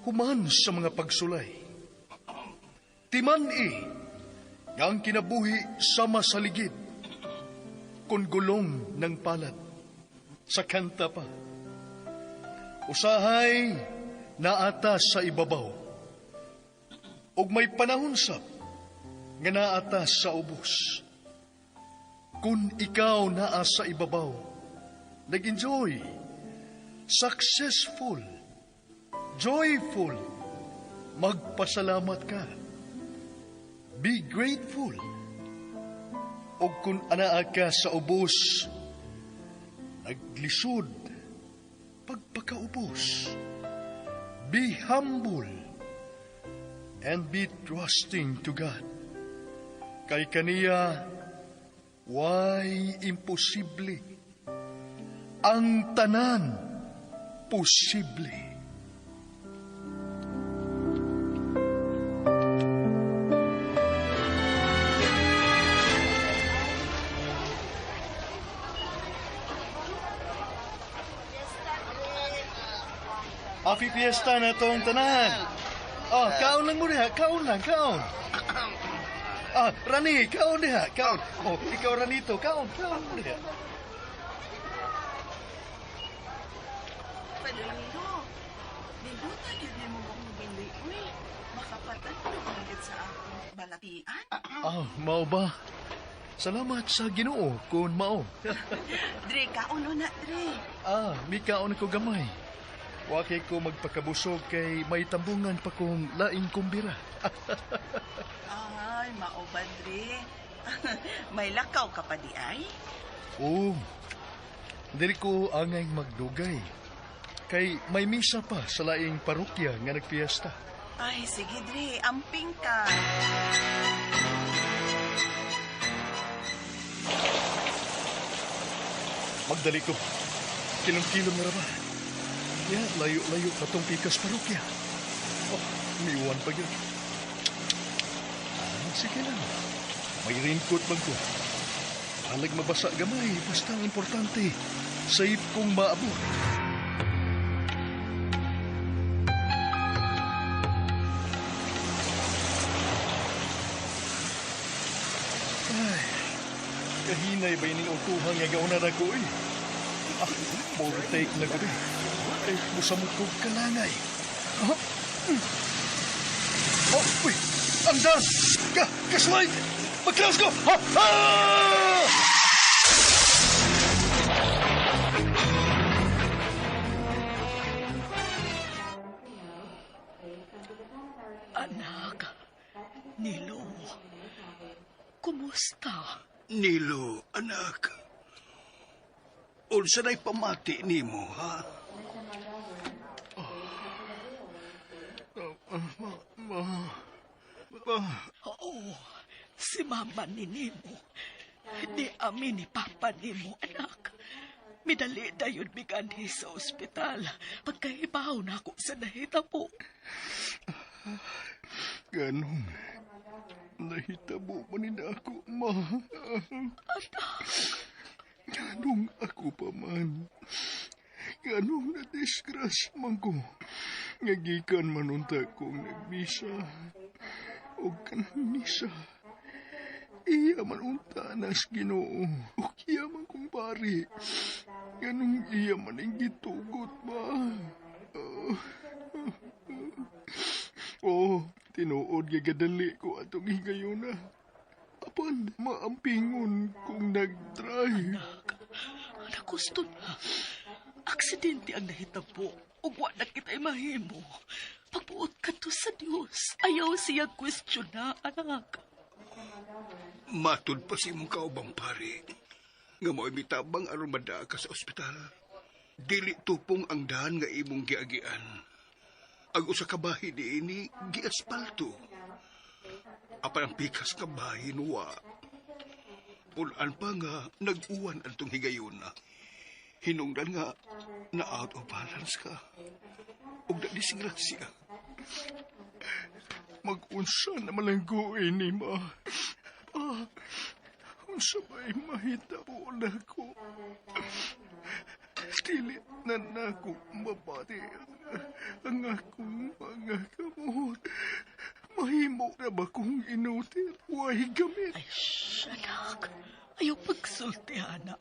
Speaker 4: human sa mga pagsulay. Timan-i nga ang kinabuhi sama sa ligid, kun gulong ng palad sa kanta pa. Usahay naata sa ibabaw, ug may panahon sab nga naata sa ubos. Kun ikaw naa sa ibabaw, nag-enjoy. Successful. Joyful. Magpasalamat ka. Be grateful. O kung anaa ka sa ubos, naglisod, pagpakaubos. Be humble and be trusting to God. Kay kaniya, way imposible? Ang tanan, posible. Happy Fiesta na tong tanan. Oh, kaon lang mo diha, kaon lang, kaon. Ah, Rani, kaon diha, kaon. Oh, ikaw Ranito, kaon, kaon mo diha.
Speaker 8: Padrino, nibuta yun ni mo akong bili. Uy, makapatan ko agad sa akong balatian.
Speaker 4: Ah, mao ba? Salamat sa Ginoo kung mao.
Speaker 8: Dre, kaon na, Dre.
Speaker 4: Ah, mikaon ko gamay. Wa kay ko magpakabusog kay may tambungan pa kong laing kumbira.
Speaker 8: Ay, mao ba, Dre? May lakaw ka pa di ay?
Speaker 4: Oo. Dili ko angay magdugay. Kay may misa pa sa laing parokya nga nagpiyesta.
Speaker 8: Ay, sige, Dre. Amping ka.
Speaker 4: Magdali ko. Kilong-kilong na ba? Ya, layo-layo pa tong pikas parokya. Oh, miwan pa yun. Ah, sige lang. May raincoat man ko. Halag mabasa gamay, basta ang importante, safe kong maabot. Ay, kahinay ba ining utuhang nga gauna na ko eh. Ah, overtake na ko eh. Ay, musamot ko kalangay. Ah, Oh, uy! Andan! Ka! Kaslide! Mag-close ko! Ha! Ah!
Speaker 2: Anak, Nilo, kumusta?
Speaker 3: Nilo, anak. Unsa na'y pamati nimo, ha?
Speaker 4: Ma, ma,
Speaker 2: Oo, si mama ni Nimo. Ni ami ni papa nimo, anak. Midali dayon miganhi sa ospital. Pagkahibaw na ako sa nahitabo.
Speaker 4: Ganong. Nahitabo man ni ako, ma.
Speaker 2: Anak.
Speaker 4: Ganong ako pa man. Ganong na-disgrace man ko. Nga gikan man unta kong nagmisa. O kanang misa. Iya man unta nas Ginoo. O iya man kong pari. Ganong iya man ang gitugot ba. Oh, tinuod nga gadali ko atong higayuna. Apan, maampingon kung nag-try.
Speaker 2: Anak, anak, gusto na. Aksidente ang nahitabo. Ug wa na kita'y mahimo. Pagbuot ka to sa Dios. Ayaw siya question na, anak.
Speaker 3: Matud pa si imong kaubang pare. Nga mo'y mitabang aron madaa ka sa ospital. Dili tupong ang daan nga imong giagian. Ang usa ka bahin niini giaspalto. Apan ang pikas ka bahin wa. Pulaan pa nga nag-uwan antong higayuna. Hinungdan nga na out of balance ka. Ug na disgrasya.
Speaker 4: Mag-unsa na malanggo ini, ma. Ah, unsa ba'y mahitabo na ko? Dili na nako mabati ang akong mga kamot. Mahimo na ba kong inutil? Way gamit.
Speaker 2: Ay, shh, anak. Ayaw pagsulti, ana.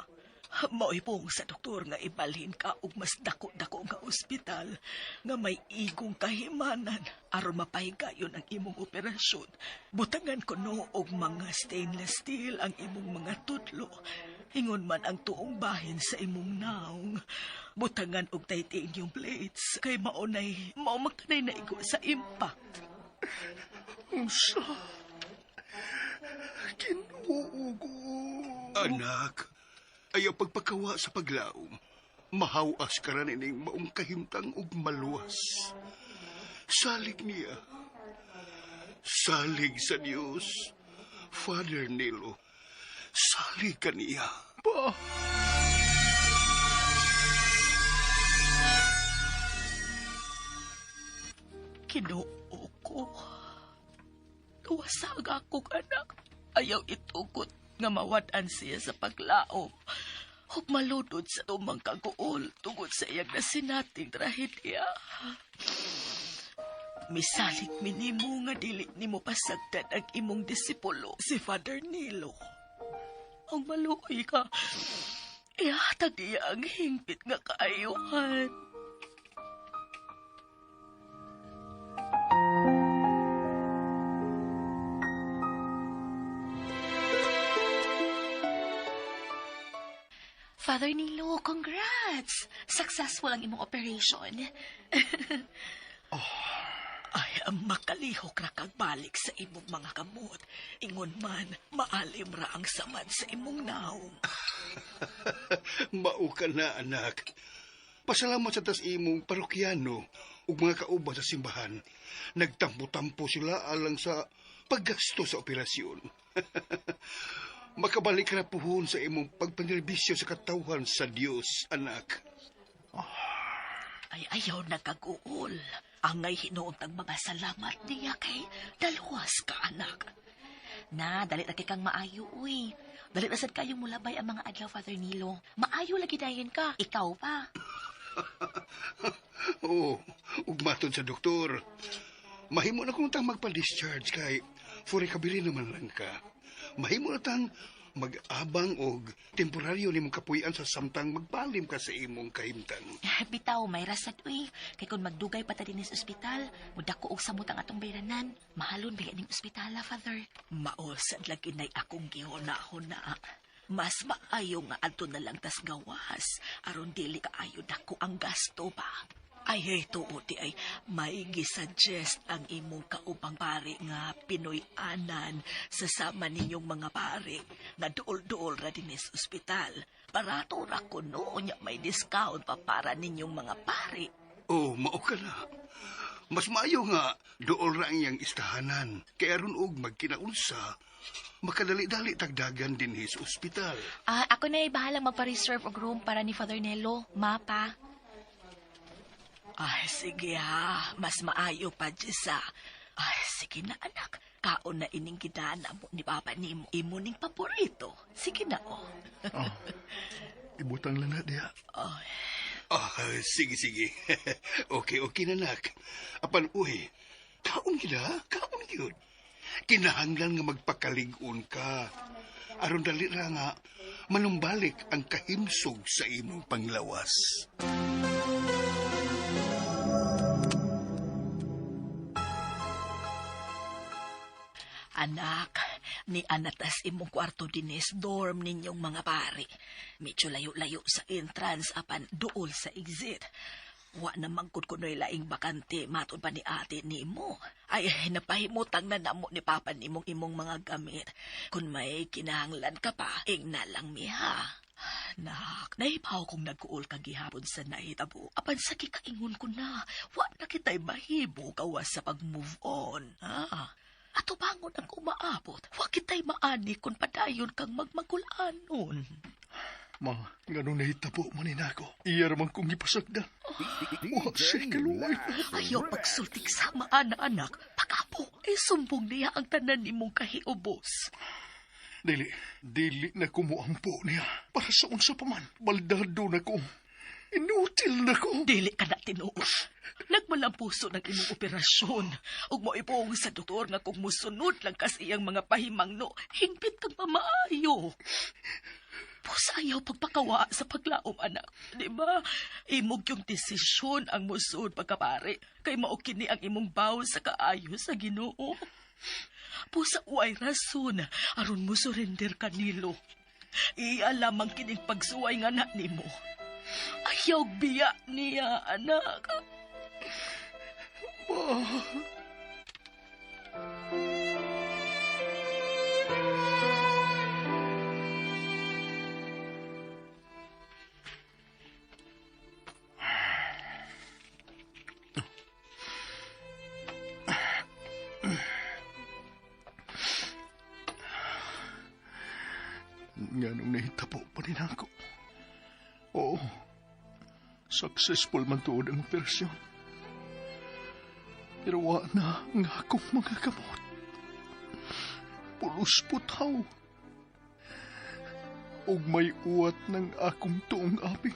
Speaker 2: Mao'y sa doktor nga ibalhin ka og mas dako-dako nga ospital nga may igong kahimanan aron mapahigayon ang imong operasyon. Butangan ko no og mga stainless steel ang imong mga tudlo. Ingon man ang tuong bahin sa imong naong. Butangan og titanium plates kay maunay mao makanay naigo sa impact.
Speaker 4: Unsa? Ginoo ko.
Speaker 3: Anak, ayaw pagpakawa sa paglaom. Mahawas ka ra nining maong kahimtang ug maluwas. Salig niya. Salig sa Dios. Father Nilo, salig ka niya.
Speaker 4: Pa!
Speaker 2: Kinoo ko. Tuwasag akong anak. Ayaw itugot nga mawad-an siya sa paglaom. Ug maludod sa tumang kaguol tungod sa iyang nasinating trahedya. Misalig minimo nga dili nimo pasagdan ang imong disipulo, si Father Nilo. Ang maluoy ka, ihatag niya ang hingpit nga kaayuhan.
Speaker 7: Father Nilo, congrats! Successful ang imong operation.
Speaker 2: Ay, ang makalihok ra kag balik sa imong mga kamot. Ingon man, maalim ra ang samad sa imong naong.
Speaker 3: Mao ka na, anak. Pasalamat sa tas imong parokyano ug mga kauban sa simbahan. Nagtampo-tampo sila alang sa paggasto sa operasyon. Makabalik ra puhon sa imong pagpanerbisyo sa katawhan sa Dios, anak.
Speaker 2: Ay, ayaw nagkaguol. Angay hinuon tag mga salamat niya kay daluwas ka, anak.
Speaker 7: Na, dali ra kay kang maayo, uy. Dali ra sad kayo mulabay ang mga adlaw, Father Nilo. Maayo lagi dayon ka. Ikaw pa.
Speaker 3: Oo, ug matod sa doktor. Mahimo na kung tang magpa-discharge kay for recovery naman lang ka. Mahimo na tang mag-abang og temporaryo nimong kapuy-an sa samtang magpalim ka sa imong kahimtang.
Speaker 7: Bitaw, may rasad, uy. Kay kung magdugay pa ta dinhi sa ospital, mudako og samot ang atong bayranan. Mahalon ba ning ospitala, Father?
Speaker 2: Mao sad lagi nay akong gihuna-huna. Mas maayo nga adto na lang tas gawas aron dili kaayo dako ang gasto ba. Ay, ay, tuo di ay may gisuggest ang imong kaubang pare nga Pinoy-anan sa sama ninyong mga pare nga duol-duol ra dinhi sa ospital. Barato ra kuno nya may discount pa para ninyong mga pare.
Speaker 3: Oh, mao ka na. Mas maayo nga dool ra ang iyang istahanan. Kay aron og magkinaunsa, makadali-dali tagdagan dinhi sa ospital.
Speaker 7: Ah, ako na bahalang magpa-reserve og room para ni Father Nelo. Mapa.
Speaker 2: Ay, sige ha. Mas maayo pa, Jessa. Ay, sige na, anak. Kaon na ining gidana mo ni Papa nimo. Imo ning paborito. Sige na, oh.
Speaker 4: Oh, ibutang lang na diha.
Speaker 2: Ay,
Speaker 3: Ah, sige, sige. Okay, okay na, nak. Apan, uy, kaon gid ha? Kaon gyud. Kinahanglan nga magpakalig-on ka. Aron dali ra nga manumbalik ang kahimsog sa imong panglawas.
Speaker 2: Anak, ni anatas imong kwarto dinis dorm ninyong mga pare. Medyo layo-layo sa entrance apan duol sa exit. Wa namang kud kunoy laing bakante matud pa ni ate nimo. Ay, napahimutang na namo ni papa nimong imong mga gamit. Kung may kinahanglan ka pa, ingna lang miha. Nak, nahibaw kong nagkuol ka gihapon sa nahitabo. Apan sa kikaingon ko na, wa na kita'y mahibo gawas sa pag-move on. Ha? Ato bangon ang umaabot. Wa kita'y maani kung padayon kang magmagulanon.
Speaker 4: Ma, ganun nahitabo man ni nako. Iya raman kong ipasagdan. Wa siya kaluoy.
Speaker 2: Ayaw pagsultik sa maana, anak. Pag-apo, isumbong niya ang tanan nimong kahiubos.
Speaker 4: Dili, dili na kumuampo niya. Para sa unsa pa man, baldado na ko. Inutil na ko.
Speaker 2: Dili ka na tinuod. Nagmalampuso ng imong operasyon. Ug moibuong sa doktor nga kung musunod lang kas iyang mga pahimangno, hingpit kang mamaayo. Pusa ayaw pagpakawa sa paglaom, anak. Di ba? Imog yung desisyon ang musod pagkapare. Kay mao kini ang imong baw sa kaayo sa Ginoo. Pusa way rason aron mo surrender kanilo. Iya lamang kining pagsuway nga na nimo. Ayaw biya niya, anak.
Speaker 4: Ma. Nga nung nahitabo pa rin ako. Oo, successful man tuod ang operasyon. Pero wa na ang akong mga kamot. Pulos putaw. Og may uwat ng akong tuong aping.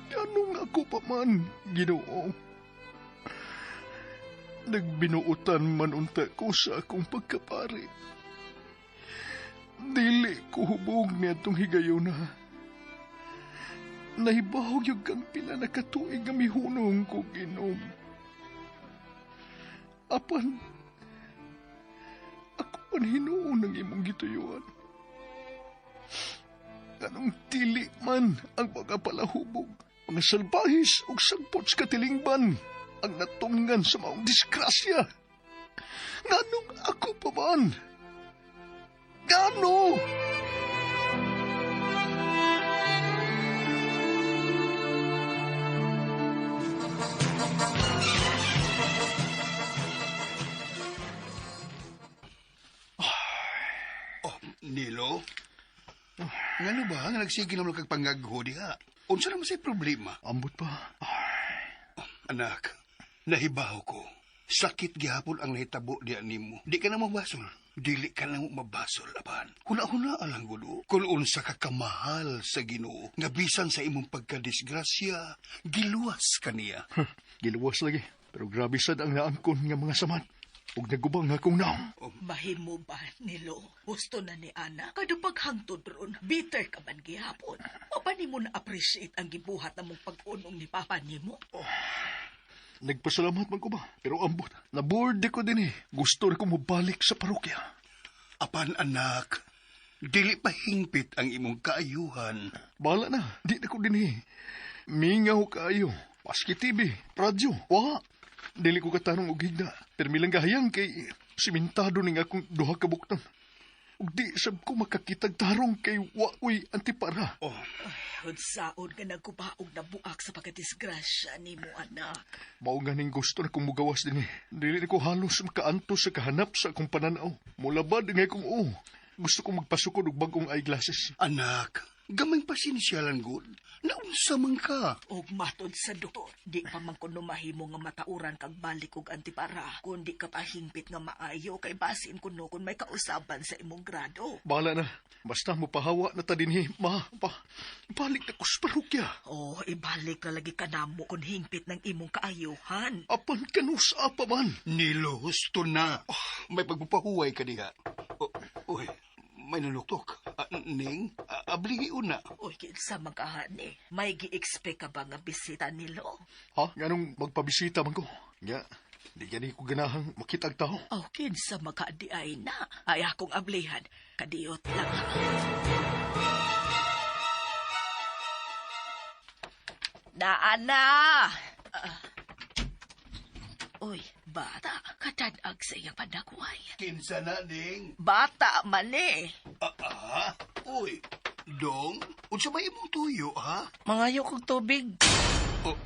Speaker 4: Ganong ako pa man, Ginoo. Nagbinuotan man unta ko sa akong pagkapari. Dili ko hubog niadtong higayuna. Nahibaw yung kang pila na katuig nga mihunong ko ginom. Apan, ako man hinuon ang imong gituyuan. Anong dili man ang mga palahubog, mga salbahis ug sagpot sa katilingban ang natungan sa maong disgrasya. Nganong ako pa man? Ngano?
Speaker 3: Oh, Nilo? Ngano ba nga nagsige naman kag pangagho diha? Unsa naman say problema?
Speaker 4: Ambot pa.
Speaker 3: Anak, nahibaw ko. Sakit gihapon ang nahitabo diha nimo. Di ka na mabasol. Dili ka na mabasol, apan. Huna-huna lang gulo. Kung unsa ka kamahal sa Ginoo, nga bisan sa imong pagkadisgrasya, giluwas ka niya.
Speaker 4: Giluwas lagi. Pero grabe sad ang naangkon nga mga samad. Ug nagubang akong naong.
Speaker 2: Mahimo ba, Nilo? Gusto na ni Ana. Kada paghangtod ron, bitter ka man gihapon. O ba nimo na-appreciate ang gibuhat na mong pag-unong ni Papa nimo?
Speaker 4: Nagpasalamat man ko ba? Pero ambot, naboard ko din eh. Gusto na ko mobalik sa parokya.
Speaker 3: Apan anak, dili pa hingpit ang imong kaayuhan.
Speaker 4: Bahala na, di na ko din eh. Mingaw kaayo. Paski TV, radyo, wa. Dili ko katanong og higda. Pero milang gahayang kay simentado ning akong duha ka buktan. Ug di sab ko makakitag tarong kay wa ko'y antipara.
Speaker 3: Oh,
Speaker 2: Unsaon nga nagkubaog na buak sa pagkadisgrasya nimo, anak.
Speaker 4: Mao ganing gusto na kong mugawas din eh. Dili na ko halos makaantos sa kahanap sa akong pananaw. Mulabad nga akong oo. Gusto kong magpasukod og bagong eyeglasses.
Speaker 3: Anak, gamay pasensya lang gud. Naunsa man ka.
Speaker 2: Og matod sa doktor, di pa man kuno mahimo nga matauran kag balik og antipara, kundi ka pahingpit nga maayo kay basin kuno kun may kausaban sa imong grado.
Speaker 4: Bahala na. Basta mopahawa na ta dinhi. Ma, pa, balik na ko sa parokya.
Speaker 2: Oh, ibalik na lagi ka namo kun hingpit ng imong kaayuhan.
Speaker 4: Apan kanusa pa man.
Speaker 3: Nilo, husto na. May pagpapahuway ka diha. Oh, uy, may nanuktok. Ning, abligi una.
Speaker 2: Uy, kinsa man kahani. May gi-expect ka ba nga bisita nilo?
Speaker 4: Ha? Nganong magpabisita man ko? Nga, di gani ko ganahang makita ang tao.
Speaker 2: Oh, kinsa makadi ay na. Ay akong ablihan. Kadiyot lang ha. Naa na! Ah. Uy, bata, katanag sa iyang panakway.
Speaker 3: Kinsa na, Ning?
Speaker 2: Bata man eh.
Speaker 3: Uy, Dong, unsa may imong tuyo, ha?
Speaker 5: Mangayo kog tubig.
Speaker 3: Oh,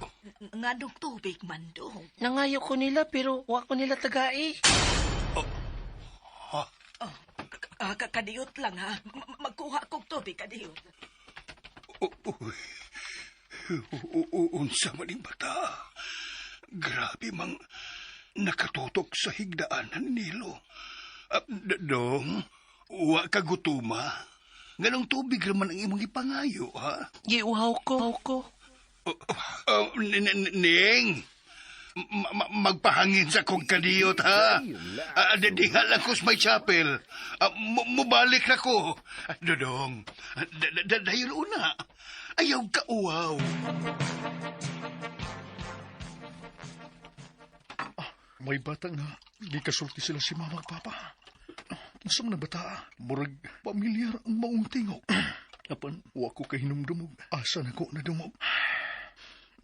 Speaker 2: Nganong tubig man dong.
Speaker 5: Nangayo ko nila pero wa ko nila tagai.
Speaker 3: ha?
Speaker 2: Oh, kadiyot lang ha. Magkuha kog tubig, kadiyot.
Speaker 3: Oh, uy. Unsa man ning bata? Grabe mang nakatutok sa higdaanan nilo. Dong, wa ka gutuma. Nganong tubig raman ang imong ipangayo, ha?
Speaker 5: Giuhaw ko. Uhaw ko.
Speaker 3: Oh, Ning, magpahangin sa kong kadiyot, ha? Diha lang ko sa may chapel. Mubalik na ko. Dodong, dayon una. Ayaw ka uwaw.
Speaker 4: May bata nga. Gikasulti sila si mama at papa. Unsa man ang bata? Murag pamilyar ang maong tingog. Apan, wa ko kahinumdumog. Asa na ko nadungog?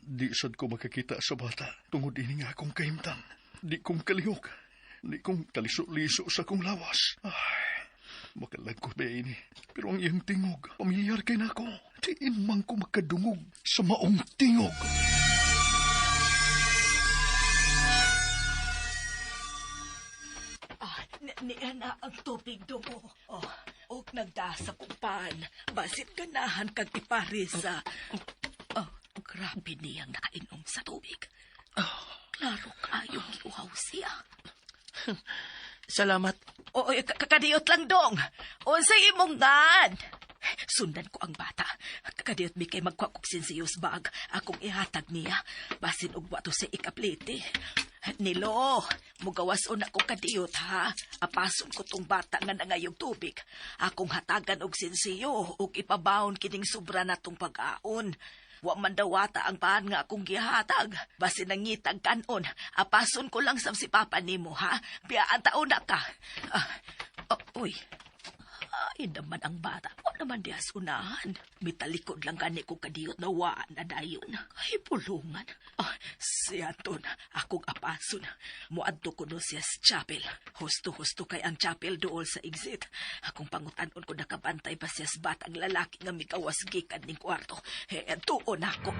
Speaker 4: Di sad ko makakita sa bata tungod ini nga akong kahimtang. Di kong kalihok. Di kong kaliso-liso sa akong lawas. Ay, makalagko ba ini? Pero ang iyang tingog, pamilyar kay nako. Diin man ko makadungog sa maong tingog.
Speaker 2: Ah, niya na ang tubig dumo. Oh, og nagdasa kong pan. Basit ganahan kag iparisa. Oh, grabe niyang nakainom sa tubig. Klaro kaayong giuhaw siya.
Speaker 5: Salamat.
Speaker 2: Oo, kakadiyot lang dong. Unsay imong ngan? Sundan ko ang bata. Kakadiyot mi kay magkuha kog sinsiyos bag. Akong ihatag niya. Basin og wato sa ikaplite. Nilo, mugawas una ko kadiyot ha. Apason ko tong bata nga nangayog tubig. Akong hatagan og sinsiyo ug ipabawon kining sobra na tong pag-aon. Wa man dawata ang paan nga akong gihatag. Basin nangitag kanon. Apason ko lang sa si Papa nimo ha. Biyaan taon na ka. Ah, oh, uy. Ay naman ang bata. Wa naman diha unahan. Mitalikod lang gani ko kadiyot na wa na dayon. Ay pulungan. Ah, si Anton, akong apason. Muadto ko no siya sa chapel. Husto-husto kay ang chapel dool sa exit. Akong pangutanon ko nakabantay ba siya sa batang lalaki nga mikawas gikan ning kwarto. Eh, tuon ako.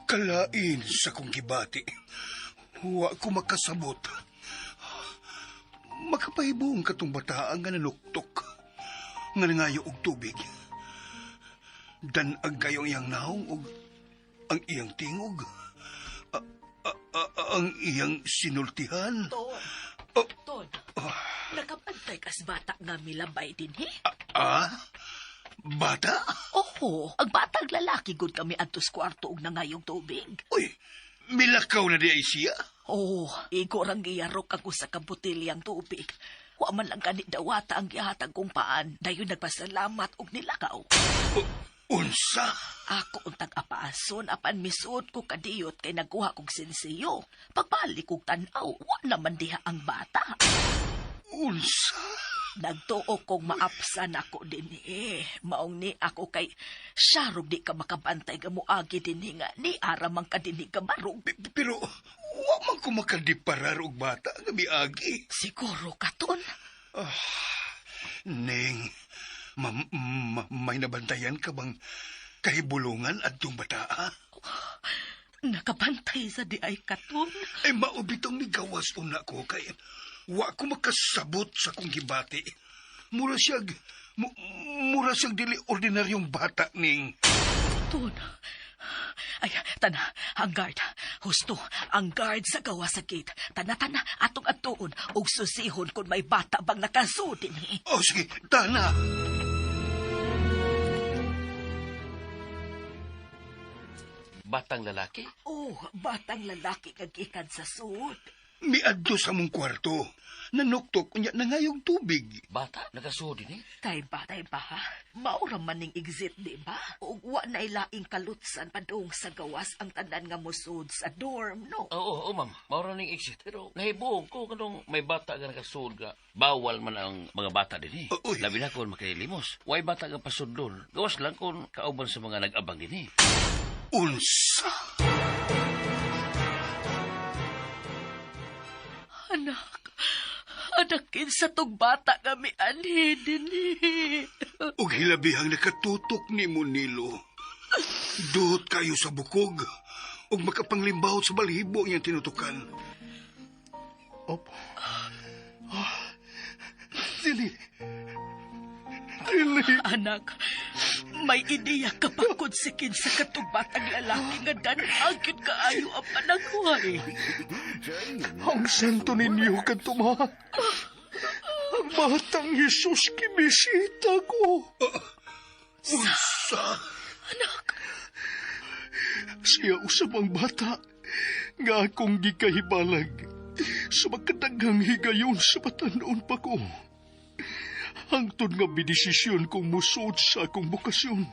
Speaker 3: Kalain sa kong gibati. Wa ko makasabot. Makapahibong katong bataan nga nanuktok. Nga nangayo og tubig. Dan-ag kayo ang iyang naong og ang iyang tingog. Ang iyang sinultihan.
Speaker 2: Ton,
Speaker 3: Oh.
Speaker 2: Ton, nakabantay kas bata nga milabay din, he?
Speaker 3: Ah? Bata?
Speaker 2: Oo, ang batang lalaki gud kami adtos kwarto og nangayong tubig.
Speaker 3: Uy, milakaw na di ay siya.
Speaker 2: Oo, igo rang giyarok ang usa ka botilyang tubig. Wa man lang gani dawata ang gihatag kong paan. Dayon nagpasalamat og nilakaw.
Speaker 3: Unsa?
Speaker 2: Ako untag apaason apan misud ko kadiyot kay nagkuha kog sinsiyo. Pagbalik kog tan-aw, wa naman diha ang bata.
Speaker 3: Unsa?
Speaker 2: Nagtuo kong maapsan ako din eh. Maong ni ako kay syarog di ka makabantay nga muagi din nga ni aramang ka dinhi ka barog.
Speaker 3: Pero wa man ko makadiparar og bata nga miagi.
Speaker 2: Siguro katon.
Speaker 3: Ning, may nabantayan ka bang kahibulungan adtong bata? Ha?
Speaker 2: Nakabantay sa di ay katon.
Speaker 3: Ay maubitong migawas una ko kay wa ko makasabot sa kong gibati. Mura siyag, mura siyag dili ordinaryong bata, Ning.
Speaker 2: Ton. Ay, tana, ang guard. Husto, ang guard sa gawa sa gate. Tana, tana, atong atuon, ug susihon kung may bata bang nakasudin. Eh.
Speaker 3: Oh, sige, tana.
Speaker 6: Batang lalaki?
Speaker 2: Oh, batang lalaki kagikan sa sud.
Speaker 3: Miadto sa mong kwarto. Nanuktok unya nangayog tubig.
Speaker 6: Bata? Nakasuod din eh?
Speaker 2: Tay ba, tay ba, ha? Maura man ning exit, di ba? Ug wa na ilaing kalutsan padung sa gawas ang tanan nga mosud sa dorm, no?
Speaker 6: Oo, oo, ma'am. Maura ning exit. Pero nahibuong ko kanong may bata nga nakasuod ka. Bawal man ang mga bata din eh.
Speaker 3: Uy.
Speaker 6: Labi na kung makilimos. Way bata nga pasundon. Gawas lang kung kauban sa mga nag-abang din eh.
Speaker 3: Unsa?
Speaker 2: Anak, anak kinsa tong bata nga mianhi dinhi.
Speaker 3: Ug hilabihang nakatutok ni Nilo. Duot kayo sa bukog ug makapanglimbawot sa balhibo iyang tinutukan.
Speaker 4: Op. Ah. Dili. Dili.
Speaker 2: Anak, may ideya ka pa kung si kinsa katong batang lalaki nga danag yun kaayo ang panaghuay.
Speaker 4: Ang santo ninyo kadto ma. Ang batang Jesus kibisita ko.
Speaker 3: Unsa?
Speaker 2: Anak,
Speaker 4: Siya usab ang bata nga akong gikahibalag sa makadaghang higayon sa batan-on pa ko. Hangtod nga bidesisyon kong musuod sa akong bokasyon.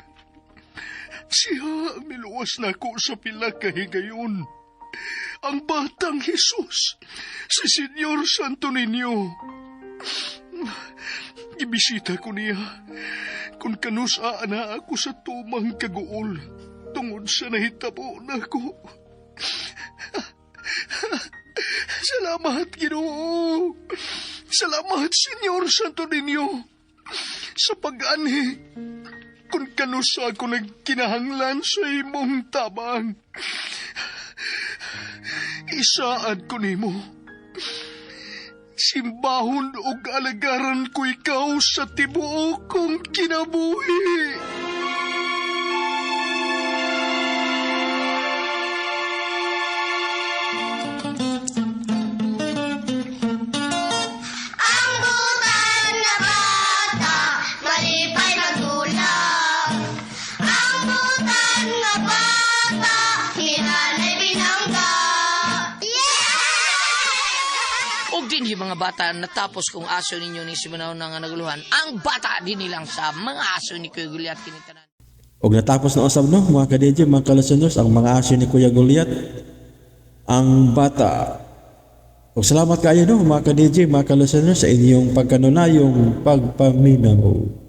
Speaker 3: Siya ang niluwas nako sa pila ka higayon. Ang batang Jesus, si Senyor Santo Niño. Gibisita ko niya kung kanusa ana ako sa tumang kaguol tungod sa nahitabo nako. Salamat, Ginoo. Salamat, Senyor Santo Niño, sa pag-anhi kung kanusa ako nagkinahanglan sa imong tabang. Isaad ko nimo. Simbahon og alagaran ko ikaw sa tibuok kong kinabuhi.
Speaker 9: Ang butan na bata, malipay magulak. Ang butan na bata, hinanay binangga. Yeah!
Speaker 5: Og dinhi mga bata, natapos kong aso ninyo ni Simanaw na nga naguluhan. Ang bata din nilang sa mga aso ni Kuya Goliath kinitanan.
Speaker 1: Og natapos na usab no mga ka-DJ, mga ka-listeners, ang mga aso ni Kuya Goliath, ang bata. Og salamat kayo no mga ka-DJ, mga ka-listeners sa inyong pagkanunayong pagpaminaw.